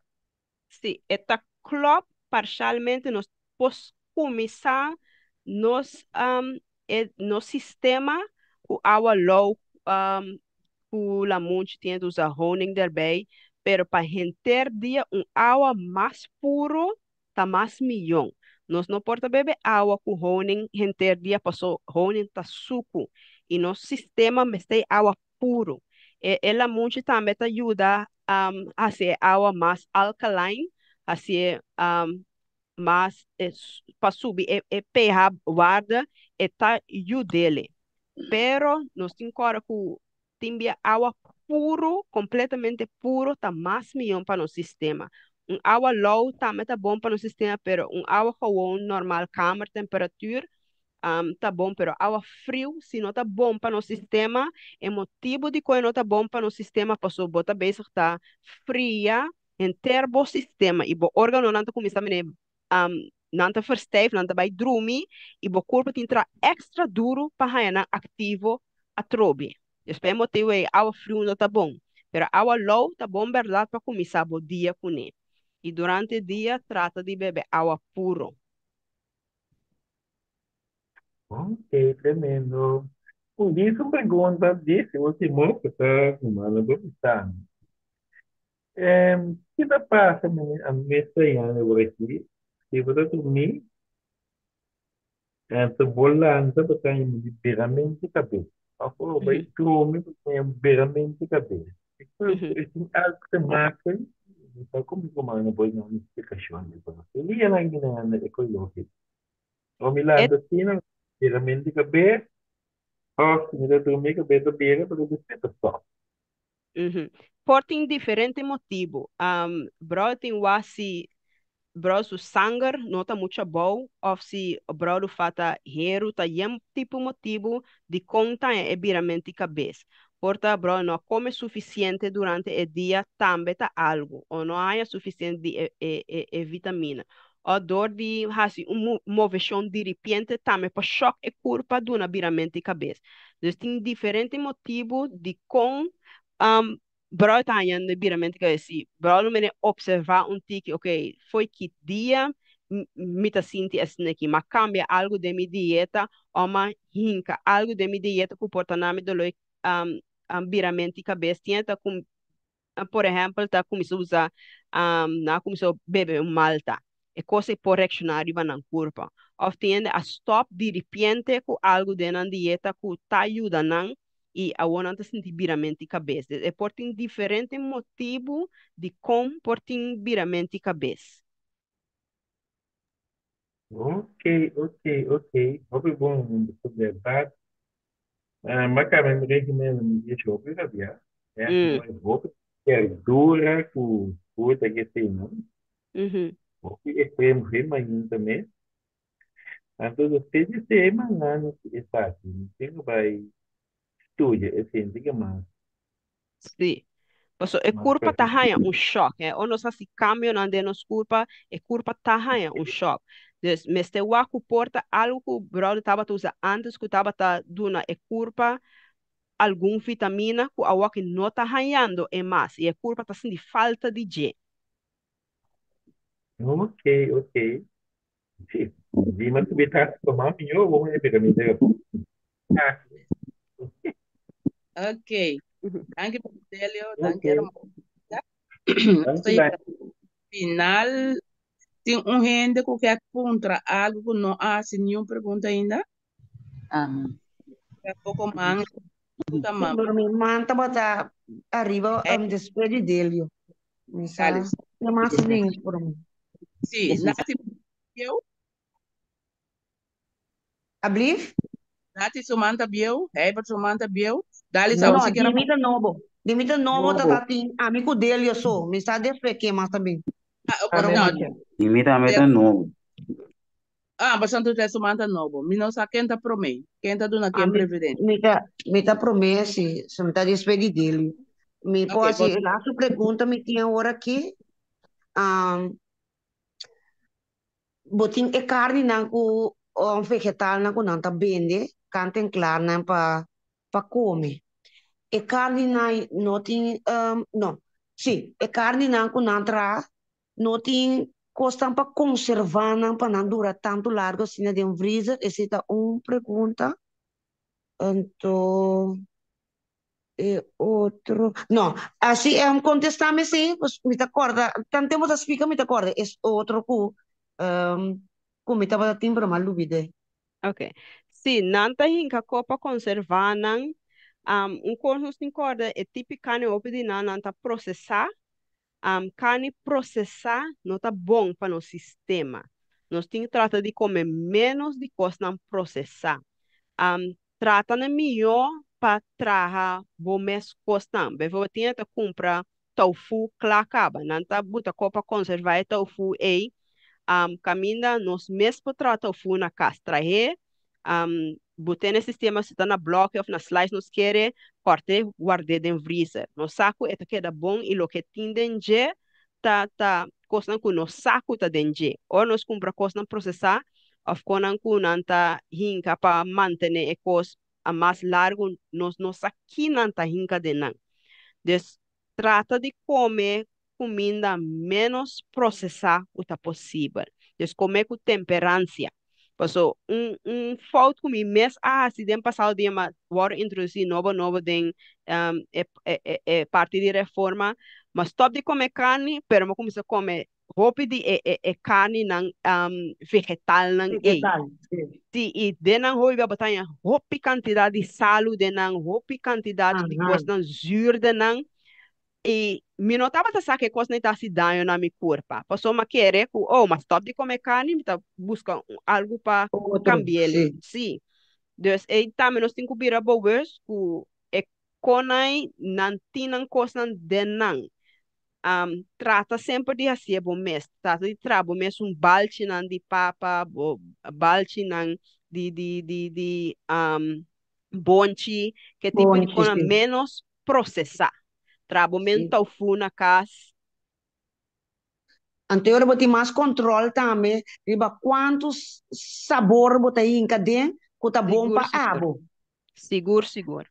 Sí, e ta klòp parshalmente nos por kuminsá nos um, e, nos sistema ku awa lou ku lamunchi tin ta usa honing erbij, pero pa henter dia un awa mas puro ta mas mihó. Nos no por ta bebe awa ku honing henter dia paso honing ta suku i nos sistema mester awa puro. E lamunchi tambe ta yuda hasi e awa mas alkaline, hasi mas pa subi e pH waarde, e ta yud'é. Pero nos tin ku tin bia awa puro, kompletamente puro, ta mas mihó pa nos sistema. Un awa lou tambe ta bon pa nos sistema, pero un awa gewoon normal kamertemperatuur ta bon, pero awa friu, si no ta bon pa nos sistema, e motibu di ku no ta bon pa nos sistema, paso bo ta bezig ta fria henter bo sistema i bo órganonan ta kuminsá nan ta verstijf, nan ta bai drumi i bo kurpa tin traha èkstra duru pa haña nan aktivo atrobe. Dus pa e motibu ei awa friu no ta bon. Pero awa lou ta bon bèrdat pa kuminsá bo dia kuné. I durante dia trata di bebe awa puro. Ok, tremendo. Un dia un pregunta, dice último, ku ta humano pensando. Kiko ta pasa a mesa ya aki? Si bo ta drumi, anto bo lanta, bo ta biramentu kabes. Òf bo bai drumi, bo ta biramentu kabes. Tin algu te maken, ta kon ku bo duna un splikashon di bo. E nan ekológiko. O mi lanta asina, biramentu kabes, òf si mi ta drumi, kabes ta bira, pero despues ta stòp. Por tin diferente motibu. Bro tin wak si bro su sanger no ta muchu abou òf si bro falta heru, ta yen tipo motibu di kon ta e biramentu kabes. Por ta bro no kome sufisiente durante e dia tambe ta algu, òf no haña sufisiente di e vitamina. Òf dor di hasi un moveshon di repente tambe por shock e kurpa duna biramentu kabes. Dus tin diferente motibu di kon bro ta hañando biramentu kabes. Si bro lo mester observá un tiki, ok, fo'i ki dia mi ta sinti asina aki, m'a kambia algu den mi dieta òf m'a hinka algu den mi dieta ku por ta na mi doló biramentu kabes. Tin ta ku, por ehèmpel, ta kuminsá usa nan kuminsá bebe un malta. E kos ei por reakshoná riba nan kurpa. Òf tin a stòp di repente ku algu den nan dieta ku ta yuda nan i awor nan ta sinti biramentu kabes. E por tin diferente motibu di kon por tin biramentu kabes. Ok. Hopi bon, bèrdat. Ma kaba mi régimen mi di hopi rabia. É, hopi berdura ku fruta ku tin, no? Hopi extremo ainda tambe. Anto, despues di 6 aña esaki, tin ku bai studia, asina, ku mas. Sí. Paso e Mas kurpa ta haña un shock, eh? Ora nos hasi kambionan den nos kurpa, e kurpa ta haña un shock. Dus mester wak ku por ta algu ku bro tabata usa antes ku tabata duna e kurpa algun vitamina ku awor ku no ta hañando e mas i e kurpa ta sinti falta di dje. Ok. Sí. Di mas ku ta tuma mihó, ban pega mi. Ah, Ok. Danki, Delio. Danki, Danki, Estoy final. Tin un hende ku ke puntra algu ku no a hasi ningun pregunta ainda? Tampoko man. Puta man. Pero mi man tabata ariba despues di Delio. Mi sa, Dale. no mas ding por mi. Sí, Nati bieu. Ablief? Nati su man ta bieu. Herbert su man ta bieu. Dale, sa No, si di mi ta nobo. Di mi ta nobo Nobo. Ta tin ami ku Delio so. Mi sa despues ke mas tambe. Ah, no. I mi tambe ta nobo. Ah, bastante te su man ta nobo. Mi no sa ken ta promé. Ken ta duna ken Ami preferente. mi ta promé si, so mi ta despues di Delio. Mi por hasi laatste pregunta mi tin awor aki. Bo tin e karninan ku vegetalnan ku nan ta bende, kant en klaar nan pa kome. E karninan no tin no, sí, e karninan ku nan traha no tin kosnan pa konservá nan pa nan dura tantu largu asina den vrizer? Esei ta un pregunta. Anto e otro, no, asi kontestá mi esei, pues mi ta kòrda, tantu tempu ta splika mi ta kòrda es otro ku ku mi tabata tin pero mi a lubid'é. Ok. Sí, nan ta hinka ko pa konservá nan. Un kos nos tin kòrda, e tipi karni hopi di nan, nan ta prosesá. Karni prosesá no ta bon pa nos sistema. Nos tin trata di kome ménos di kosnan prosesá. Trata na mihó pa traha bo mes kosnan. Bijvoorbeeld, tin ta kumpra tofu kla kaba. Nan ta buta ko pa konservá e tofu ei. Kaminda nos mes por traha tofu na kas. Trah'é, bot'é na e sistema, si ta na blòki òf na slice nos kere, kòrt'é, ward'é den vrizer. Nos sa ku e ta keda bon i loke tin den dje ta ta kosnan ku nos sa ku ta den dje. Ora nos kumpra kosnan prosesá òf konan ku nan ta hinka pa mantené e kos a mas largu, nos no sa ki nan ta hinka den nan. Dus trata di kome kuminda ménos prosesá ku ta posibel. Dus kome ku temperansia. Paso un un fout ku mi mes a hasi den pasado dia mi a wòrdu introdusí nobo nobo den e e e parti di reforma, mi a stòp di kome karni pero mi a kuminsá kome hopi di e e e karninan vegetalnan ei. Vegetal, sí. Sí, i den nan hopi bo ta haña hopi kantidat di salu den nan, hopi kantidat di kosnan zür den nan. I mi no tabata sa ku e kosnan ta hasi daño na mi kurpa. Pasobra mi a kere ku, oh, mi a stòp di kome karni, mi ta buska algu pa Otro, kambi'el. sí. Sí. Dus ei tambe nos tin ku bira bewust ku e konai nan tin nan kosnan den nan. Trata semper di hasié bo mes. Trata di traha bo mes un balchinan di papa, bo balchinan di di di di bonchi, ke tipo di Bonchi, kosnan sí. ménos prosesá. Traha bo mes Sí. tofu na kas. Anto ora bo tin mas control tambe riba cuanto sabor bo ta hinca den cu ta bon Sigur, pa sigur. abo. Sigur, sigur.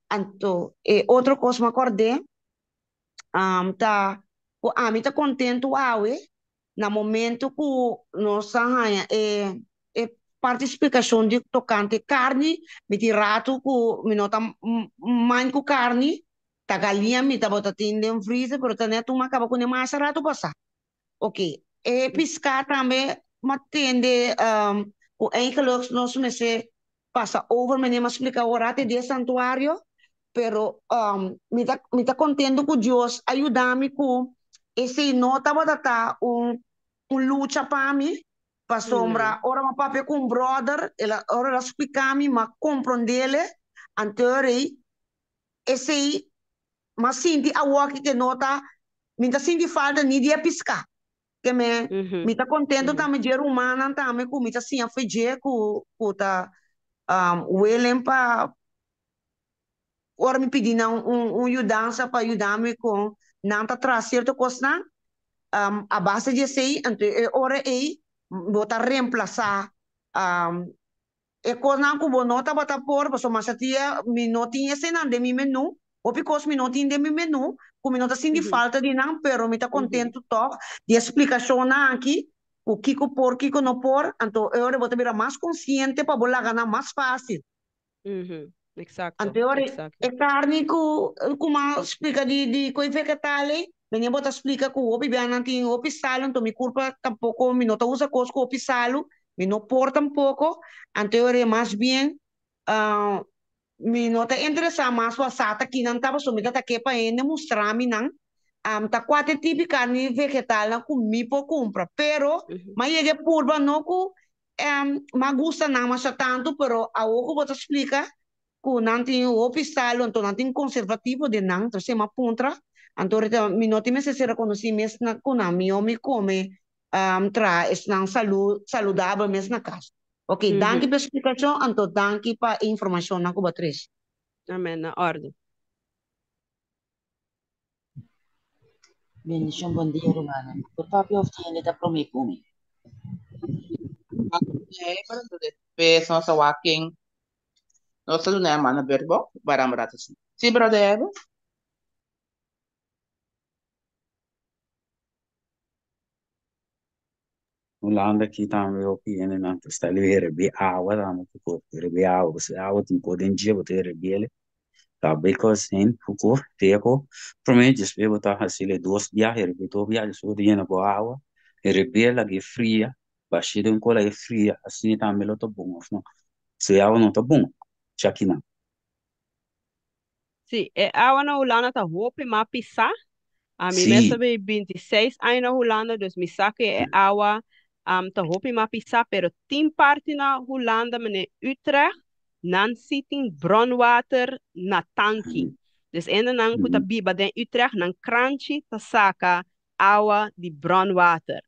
Anto e otro cos mi a cord'é ta cu ami ta contento awe na momento cu nos a haña e e parti splicacion di tocante carni, mi tin rato cu mi no ta mind cu carni, ta galiña mi tabata tin den freezer pero ta net un a caba cune masha rato pasa. Ok, e pisca tambe mi a tende cu eigenlijk nos mester pasa over meneer mi a splica awor te di e santuario, pero mi ta mi ta contento cu Dios a yuda mi cu esey no tabata ta un un lucha pa mi, pasobra ora mi a papia cu un brother el a ora el a splica mi mi a comprendele, anto rey esey mi a sinti awoki ke no ta mi ta sinti falta ni di e pisca. Ke me mi ta contento tambe dje rumannan tambe cu mi ta siña fe dje cu cu ta willing pa ora mi pidi nan un un yudansa pa yuda mi con nan ta traha cierto cosnan a base di esey anto e ora ey bo ta reemplasa E kosnan ku bo no tabata por, pasobra masha tia mi no tin esenan den mi menú, hopi kos mi no tin den mi menú, ku mi no ta sinti falta di nan, pero mi ta kontentu tòg di e splikashonnan aki, ku kiko por, kiko no por, anto e ora bo ta bira mas konsiente pa bo laga nan mas fásil. Exacto, Anto e ora exacto. e karni ku ku m'a splika di di koi vegetal ei, menen bo ta splika ku hopi bia nan tin hopi salu, anto mi kurpa tampoko mi no ta usa kos ku hopi salu, mi no por tampoko, anto e ora e mas bien mi no ta interesá mas pa sa ta kinan ta pasobra mi ta ta ke pa hende mustra mi nan ta kua ta e tipi karni vegetalnan ku mi por kumpra, pero m'a yega e purba no ku M'a gusta nan masha tantu, pero awor ku bo ta splika ku nan tin hopi salu, anto nan tin konservativo den nan, entonces m'a puntra, anto ahorita mi no tin mester ser rekonosí mes na ku nan, mihó mi kome traha esnan salu saludabel mes na kas. Ok, danki pa e splikashon, anto danki pa e informashonnan ku bo a trese. Amen, na òrdu. Bendishon bon dia rumannan. Por papia of tin hende ta prome ku mi? Pero despues nos a wak ken nos ta duna e hermano Berbo baram rato si. Si brother Herbert? Hulanda aki tambe hopi hendenan ta sta li herebé awa tambe ku por herebé awa pasobra awa tin por den dje bo ta herebéle ta because hen ku teko prome despues bo ta hasile dos biaha herebé dos biaha despues bo ta yena bo awa herebé laga e fria bash'é den un kola e fria asina tambe lo ta bon of no pasobra e awa no ta bon chakinan. Sí, e awa na Hulanda ta hopi mas pisá. Ami mes ta bay 26 aña na Hulanda, dus mi sa ku e awa ta hopi mas pisá, pero tin parti na Hulanda, mene Utrecht, nan sí tin bronwater na tanki. Dus hendenan ku ta biba den Utrecht, nan kranchi ta saka awa di bronwater.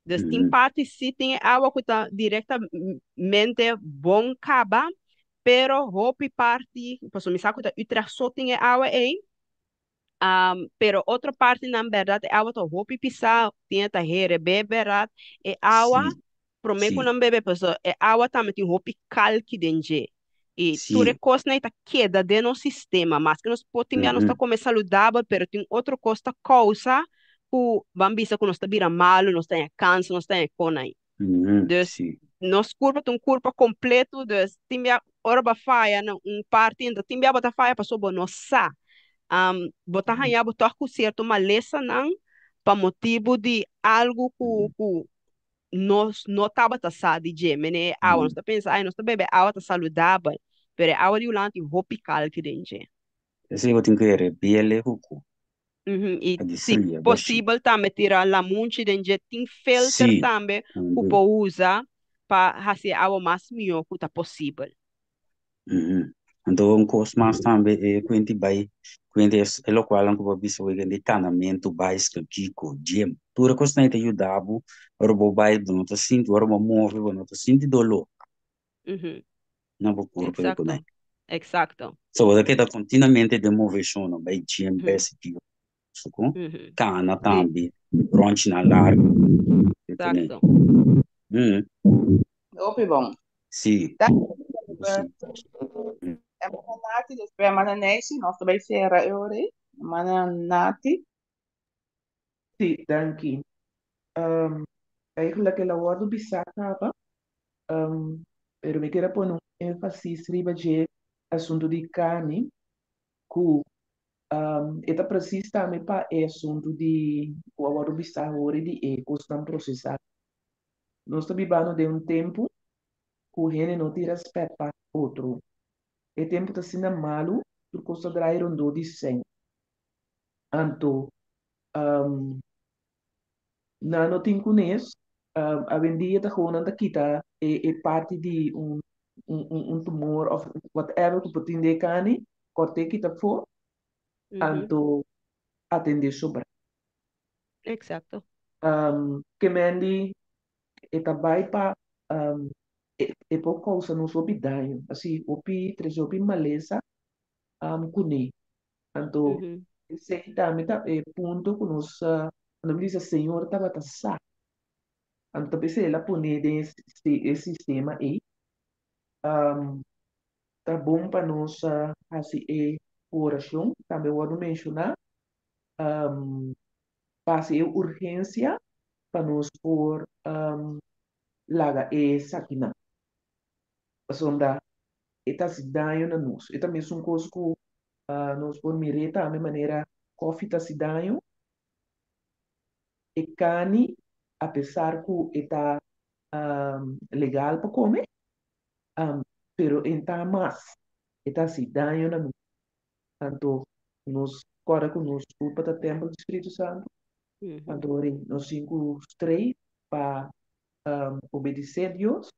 Dus tin parti sí tin e awa ku ta direktamente bon kaba, pero hopi parti, pasobra mi sa ku ta Utrecht so tin e awa ei, pero otro partinan bèrdat e awa ta hopi pisá, tin e ta herebé bèrdat e awa promé ku nan bebe, pasobra e awa tambe tin hopi kalki den dje. I tur e kosnan ei ta keda den nos sistema, maske nos por tin bia nos ta kome saludabel, pero tin otro kos ta kousa ku ban bisa ku nos ta bira malu, nos ta haña kansa, nos ta haña kon ei. Dus nos kurpa ta un kurpa kompleto, dus tin bia ora bo a faya na un parti, enton tin bia bo ta faya pasobra bo no sa. Bo ta haña bo tòg ku sierto malesanan pa motibu di algu ku ku nos no tabata sa di dje. Mene e awa, nos ta pensa, ay, nos ta bebe awa ta saludabel, pero e awa di Hulanda tin hopi kalki den dje. Esei bo tin ku herebele huku. I Di si fria, bashi. posibel tambe tira lamunchi den dje. Tin filter tambe ku por usa pa hasi e awa mas mihó ku ta posibel. Anto un kos mas tambe e kuenti bai kuenti e lokualnan ku bo a bisa weekend di kanamentu, baiskel, kiko, gym. Tur e kosnan ei ta yuda bo ora bo bai bo no ta sinti ora bo move bo no ta sinti doló na bo kurpo i ku Eksakto, eksakto. So bo ta keda kontinuamente den moveshon, no bai gym, bèsiki, suku, kana tambe, ròntjinan largu. Eksakto. Hopi bon. Sí. Hermana Nati, despues hermana Neisy, nos ta bai sera e ora ei. Hermana Nati. Sí, danki. Eigenlijk el a wòrdu bisá kaba, pero mi kier a pone un énfasis riba dje asuntu di karni, ku e ta presis tambe pa e asuntu di ku a wòrdu bisá awor di e kosnan prosesá. Nos ta bibando den un tempu ku hende no tin rèspèt pa otro. E tempu ta asina malu, tur kos ta drai rondó di sèn. Anto, nan no tin kunes, awendia ta gewoon nan ta kita e parti di un un tumor òf whatever ku por tin den e kani, kòrt'é kita afó, anto atendé sobrá. Exacto. Ke men di e ta bai pa e por kousa nos hopi daño, asi hopi trese hopi malesa kuné. Anto esei tambe ta e punto ku nos nos bisa Señor tabata sa. Anto p'esei el a pone den e sistema ei. Ta bon pa nos hasi e orashon, tambe wòrdu menshoná. Pa hasi e urgensia pa nos por laga esakinan. Pasobra e ta hasi daño na nos. E ta mesun kos ku nos por mir'é tambe manera kòfi ta hasi daño. E kani, apesar ku e ta legal pa kome, pero e ta mas, e ta hasi daño na nos. Anto nos kòrda ku nos kurpa ta tèmpel di Spiritu Santu, anto ora nos tin ku strei pa obedesé Dios,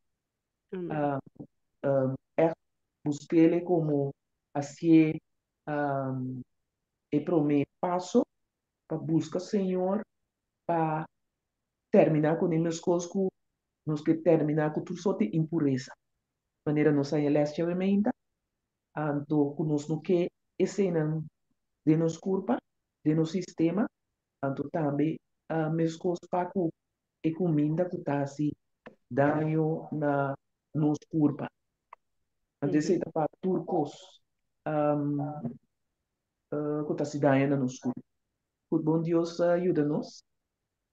ègt busk'El komo hasié e promé paso pa buska Señor pa terminá kuné meskos ku nos ke terminá ku tur sorti impuresa, manera nos a haña lès djawe meinta. Anto ku nos no ke eseinan den nos kurpa, den nos sistema, anto tambe meskos pa ku e kuminda ku ta hasi daño na nos kurpa. Anto esei ta pa tur kos ku ta hasi daño na nos kurpa. Ku bon Dios yuda nos.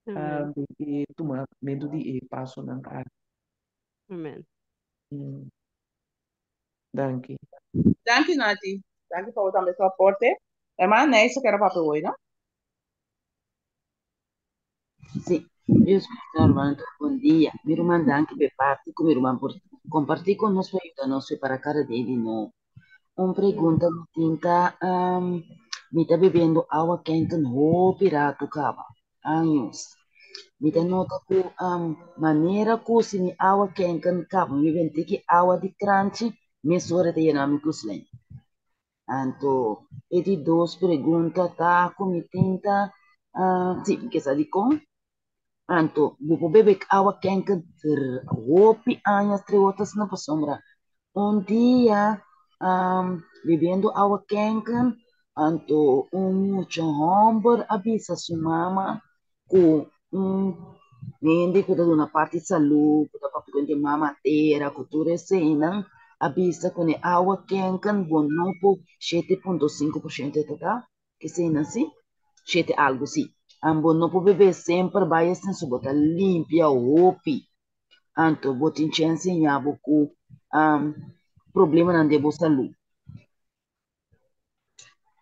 Amen. Den e tumamentu di e pasonan aki. Amen. Danki. Danki Nati. Danki pa bo tambe su aporte. Hermana Neisa kere papia hoy, no? Sí, Dios bendiga hermano, bon dia. Mi ruman danki pa e parti ku mi ruman por kompartí ku nos pa yuda nos prepara kada dia di nobo. Un pregunta mi tin ta, mi ta bebiendo awa kente hopi ratu kaba, años. Mi ta nota ku manera ku si mi awa kenke kaba mi bebe tiki awa di kranchi, mesora ta yena mi ku slijm. Anto e di dos pregunta ta ku mi tin ta, si, mi ke sa dikon? Anto bo por bebe awa kenke hopi aña tres no pasobra un dia bebiendo awa kenke anto un mucha homber a bisa su mama ku un hende ku ta duna parti salú ku ta papia ku hende mama tera ku tur eseinan a bisa ku e awa kenke bo no por 7,5% e ta ta. Eseinan si, shete algu si. An bo no por bebe semper bai asin so bo ta limpia hopi. Anto bo tin chèns siña bo ku problemanan den bo salú.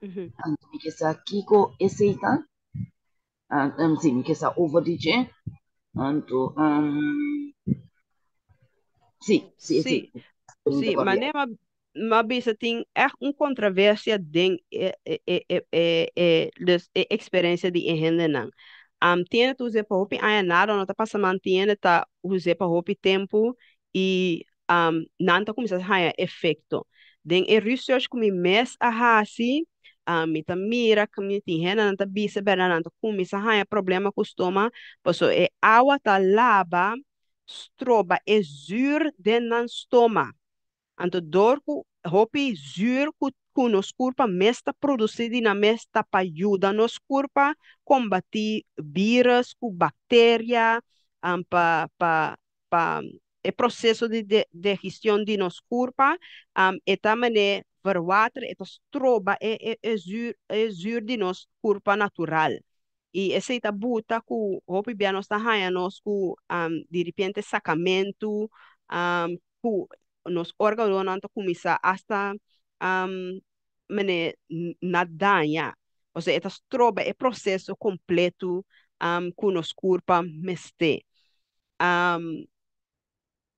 Anto mi ke sa kiko esei ta. Si mi ke sa over di dje. Anto si, si esei. Sí, sí, manera m'a bisa tin ègt un kontroversia den e e e e e e dus e eksperensia di e hendenan. Tin hende ta us'é pa hopi aña nada no ta pasa man, tin hende ta us'é pa hopi tempu i nan ta kuminsá haña efekto. Den e research ku mi mes a hasi, mi ta mira ku mi tin hendenan ta bisa bèrdat nan ta kuminsá haña problema ku stoma pasobra e awa ta laba stroba e zuur den nan stoma. Anto dor ku hopi zuur ku ku nos kurpa mes ta produsí di nan mes ta pa yuda nos kurpa kombatí bírus ku bakteria, pa pa pa e proseso di digestion di nos kurpa, e ta manera verwater, e ta stroba e e e zuur e zuur di nos kurpa natural. I esei ta buta ku hopi bia nos ta haña nos ku diripiente sakamentu, ku nos órganonan ta kuminsá asta mene na daña. Osea e ta stroba e proseso kompleto ku nos kurpa mester.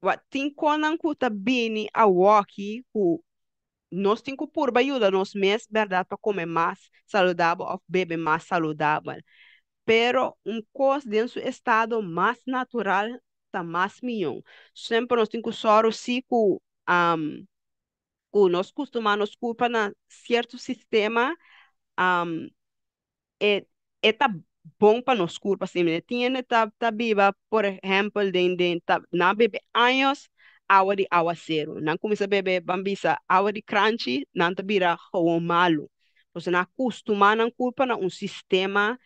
Wak tin konan ku ta bini awoki ku nos tin ku purba yuda nos mes bèrdat pa kome mas saludabel òf bebe mas saludabel. Pero un kos den su estado mas natural ta mas mihó. Semper nos tin ku sòru sí ku ku nos kustumá nos kurpa na sierto sistema e e ta bon pa nos kurpa si mi tin hende ta ta biba por ehèmpel den den ta nan a bebe años awa di awaseru nan kuminsá bebe ban bisa awa di kranchi nan ta bira gewoon malu pasobra nan a kustumá nan kurpa na un sistema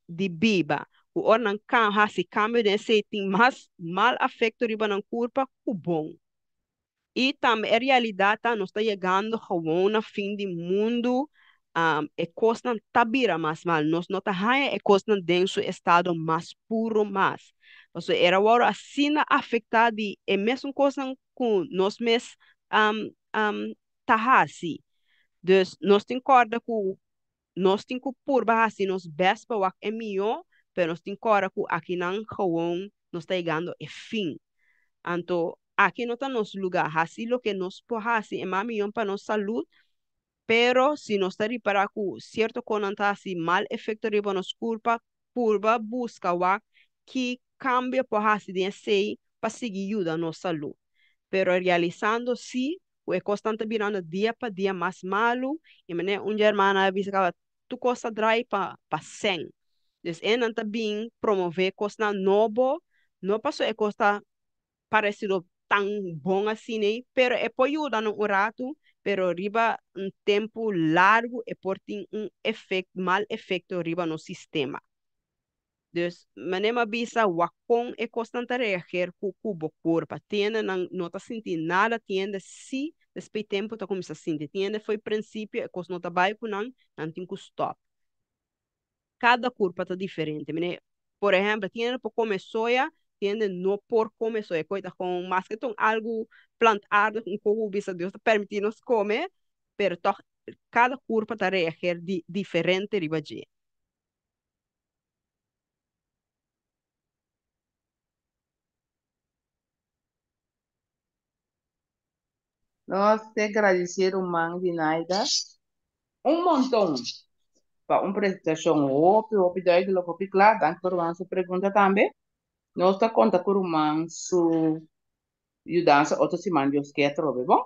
di biba ku ora nan hasi kambio den esei tin mas mal afekto riba nan kurpa ku bon. I tambe e realidat ta nos ta yegando gewoon na fin di mundu, e kosnan ta bira mas mal, nos no ta haña e kosnan den su estado mas puro mas. Pasobra e wòrdu asina afektá di e mesun kosnan ku nos mes ta hasi. Dus nos tin kòrda ku nos tin ku purba hasi nos bèst pa wak e mihó, pero nos tin kòrda ku akinan gewoon nos ta yegando e fin. Anto aki no ta nos lugá, hasi loke nos por hasi e mas mihó pa nos salud, pero si nos ta ripará ku sierto kosnan ta hasi mal efekto riba nos kurpa, purba buska wak ki kambio por hasi den esei pa sigui yuda nos salud. Pero realisando si ku e kosnan ta birando dia pa dia mas malu, i manera un dje hermana a bisa kaba, tur kos ta drai pa pa sèn. Dus e nan ta bin promové kosnan nobo, no pasobra e kos ta paresido tan bon asina ei, pero e por yuda nan un ratu, pero riba un tempu largu e por tin un efekt mal efekto riba nos sistema. Dus manera mi a bisa wak kon e kosnan ta reageer ku ku bo kurpa. Tin hende nan no ta sinti nada, tin hende si despues tempu ta kuminsá sinti. Tin hende fo'i prinsipio e kos no ta bai ku nan, nan tin ku stòp. Kada kurpa ta diferente. Manera Por ehèmpel, tin hende por kome soya, tin hende no por kome soya. Koi ta kon maske ta un algu plantaardig, un kos bisa Dios ta permití nos kome, pero tòg kada kurpa ta reageer di diferente riba dje. Nos te gradisí ruman Dinaida un monton pa un presentashon hopi hopi duidelijk, hopi kla. Danki pa ruman su pregunta tambe. Nos ta konta ku ruman su yudansa otro siman Dios ke atrobe, bon?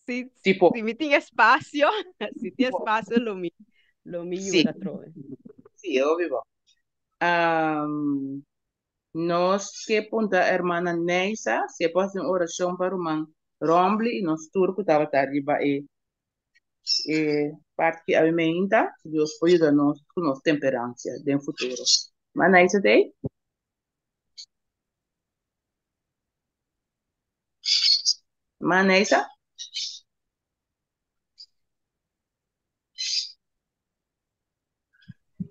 Si, Tipo, si mi tin espasio, si tin espasio lo mi, lo mi sí, yuda atrobe. sí, hopi bon. Um, Nos ke puntra hermana Neisa si e por hasi un orashon pa ruman Rombly i nos tur ku tabata riba e e parti ki awe meinta, si Dios por yuda nos ku nos temperansia den futuro. Ma Neisa ta ei? Ma Neisa?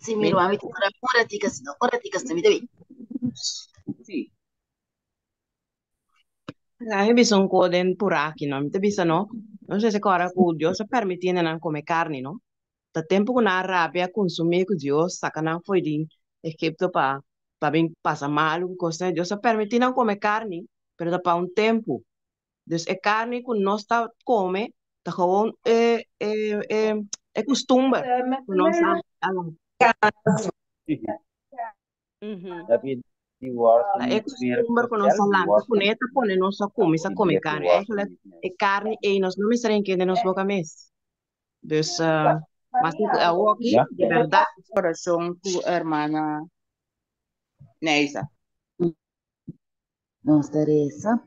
Si mi ruman mi ta ora ora tika si no ora tika si mi ta bi. Sí. Laat bisa un ko den puraki, no? Mi ta bisa, no? No sé si kora ku Dios a permití nan kome karni, no? Ta tempu ku nan a rabia konsumí ku Dios saka nan foi di Egipto pa pa bin pasa malu ku kosnan. Dios a permití nan kome karni, pero ta pa un tempu. Dus e karni ku nos ta kome ta gewoon e e e e kustumber ku nos a a Ta e kustumber ku nos a lanta kuné ta pone nos a kuminsá kome karni. Eigenlijk e karni ei nos no mester hinka den nos boka mes. Dus mas awoki di bèrdat. Orashon ku hermana Neisa. Nos ta resa.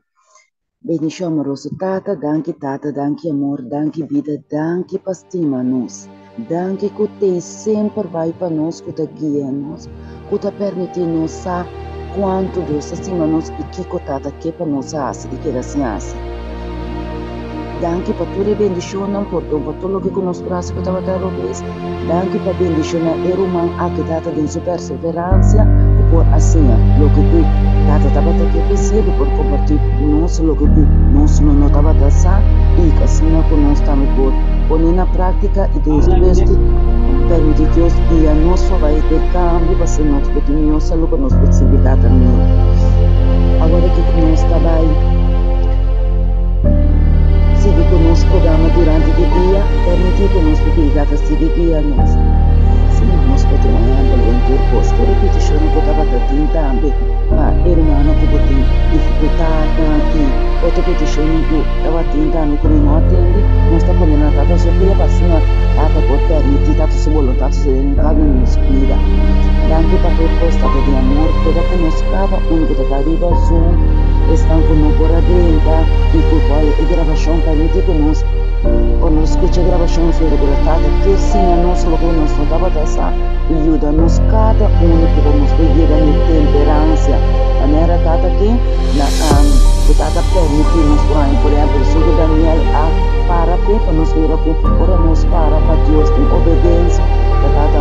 Bendishon amoroso Tata, danki Tata, danki amor, danki bida, danki pa stima nos. Danki ku tei semper bai pa nos, ku ta guia nos, ku ta permití nos sa kuantu Dios ta stima nos i kiko Tata ke pa nos hasi i keda sin hasi. Danki pa tur e bendishonnan, pordon pa tur loke ku nos por hasi ku tabata robes. Danki pa bendishoná e ruman aki Tata den su perseveransia ku por a siña loke ku Tata tabata ke p'e ku por kompartí ku nos loke ku nos lo no tabata sa i asina ku nos tambe por pone na práktika i despues di permití Dios guia nos pa bai den kambio pa asina nos por tin mihó salú pa nos por sirbi Tata mihó. Awor aki ku nos ta bai sigui ku nos programa durante di dia, permití ku nos Biblia ta sigui guia nos. Asina nos por tin un ehèmpel den tur kos. Tur e petishonnan ku tabata tin tambe pa e rumannan ku bo tin difikultatnan i otro petishonnan ku tabatin tambe ku mi no a tende, nos ta pone na Tata su pia pa asina Tata por permití Tata su boluntat sosodé den kada un di nos bida. Danki pa tur kos, Tata di amor. Keda ku nos kada un ku ta ta riba Zoom, esnan ku no por a drenta i ku por e grabashon permití ku nos por nos skucha e grabashon so regular. Tata ke siña nos loke nos no tabata sa i yuda nos kada un ku nos por yega na e temperansia. Manera Tata ke na ku Tata permití nos por haña. Por ehèmpel, esun ku Daniel a para p'e pa nos mira ku ora nos para pa Dios den obedensia, ta Tata.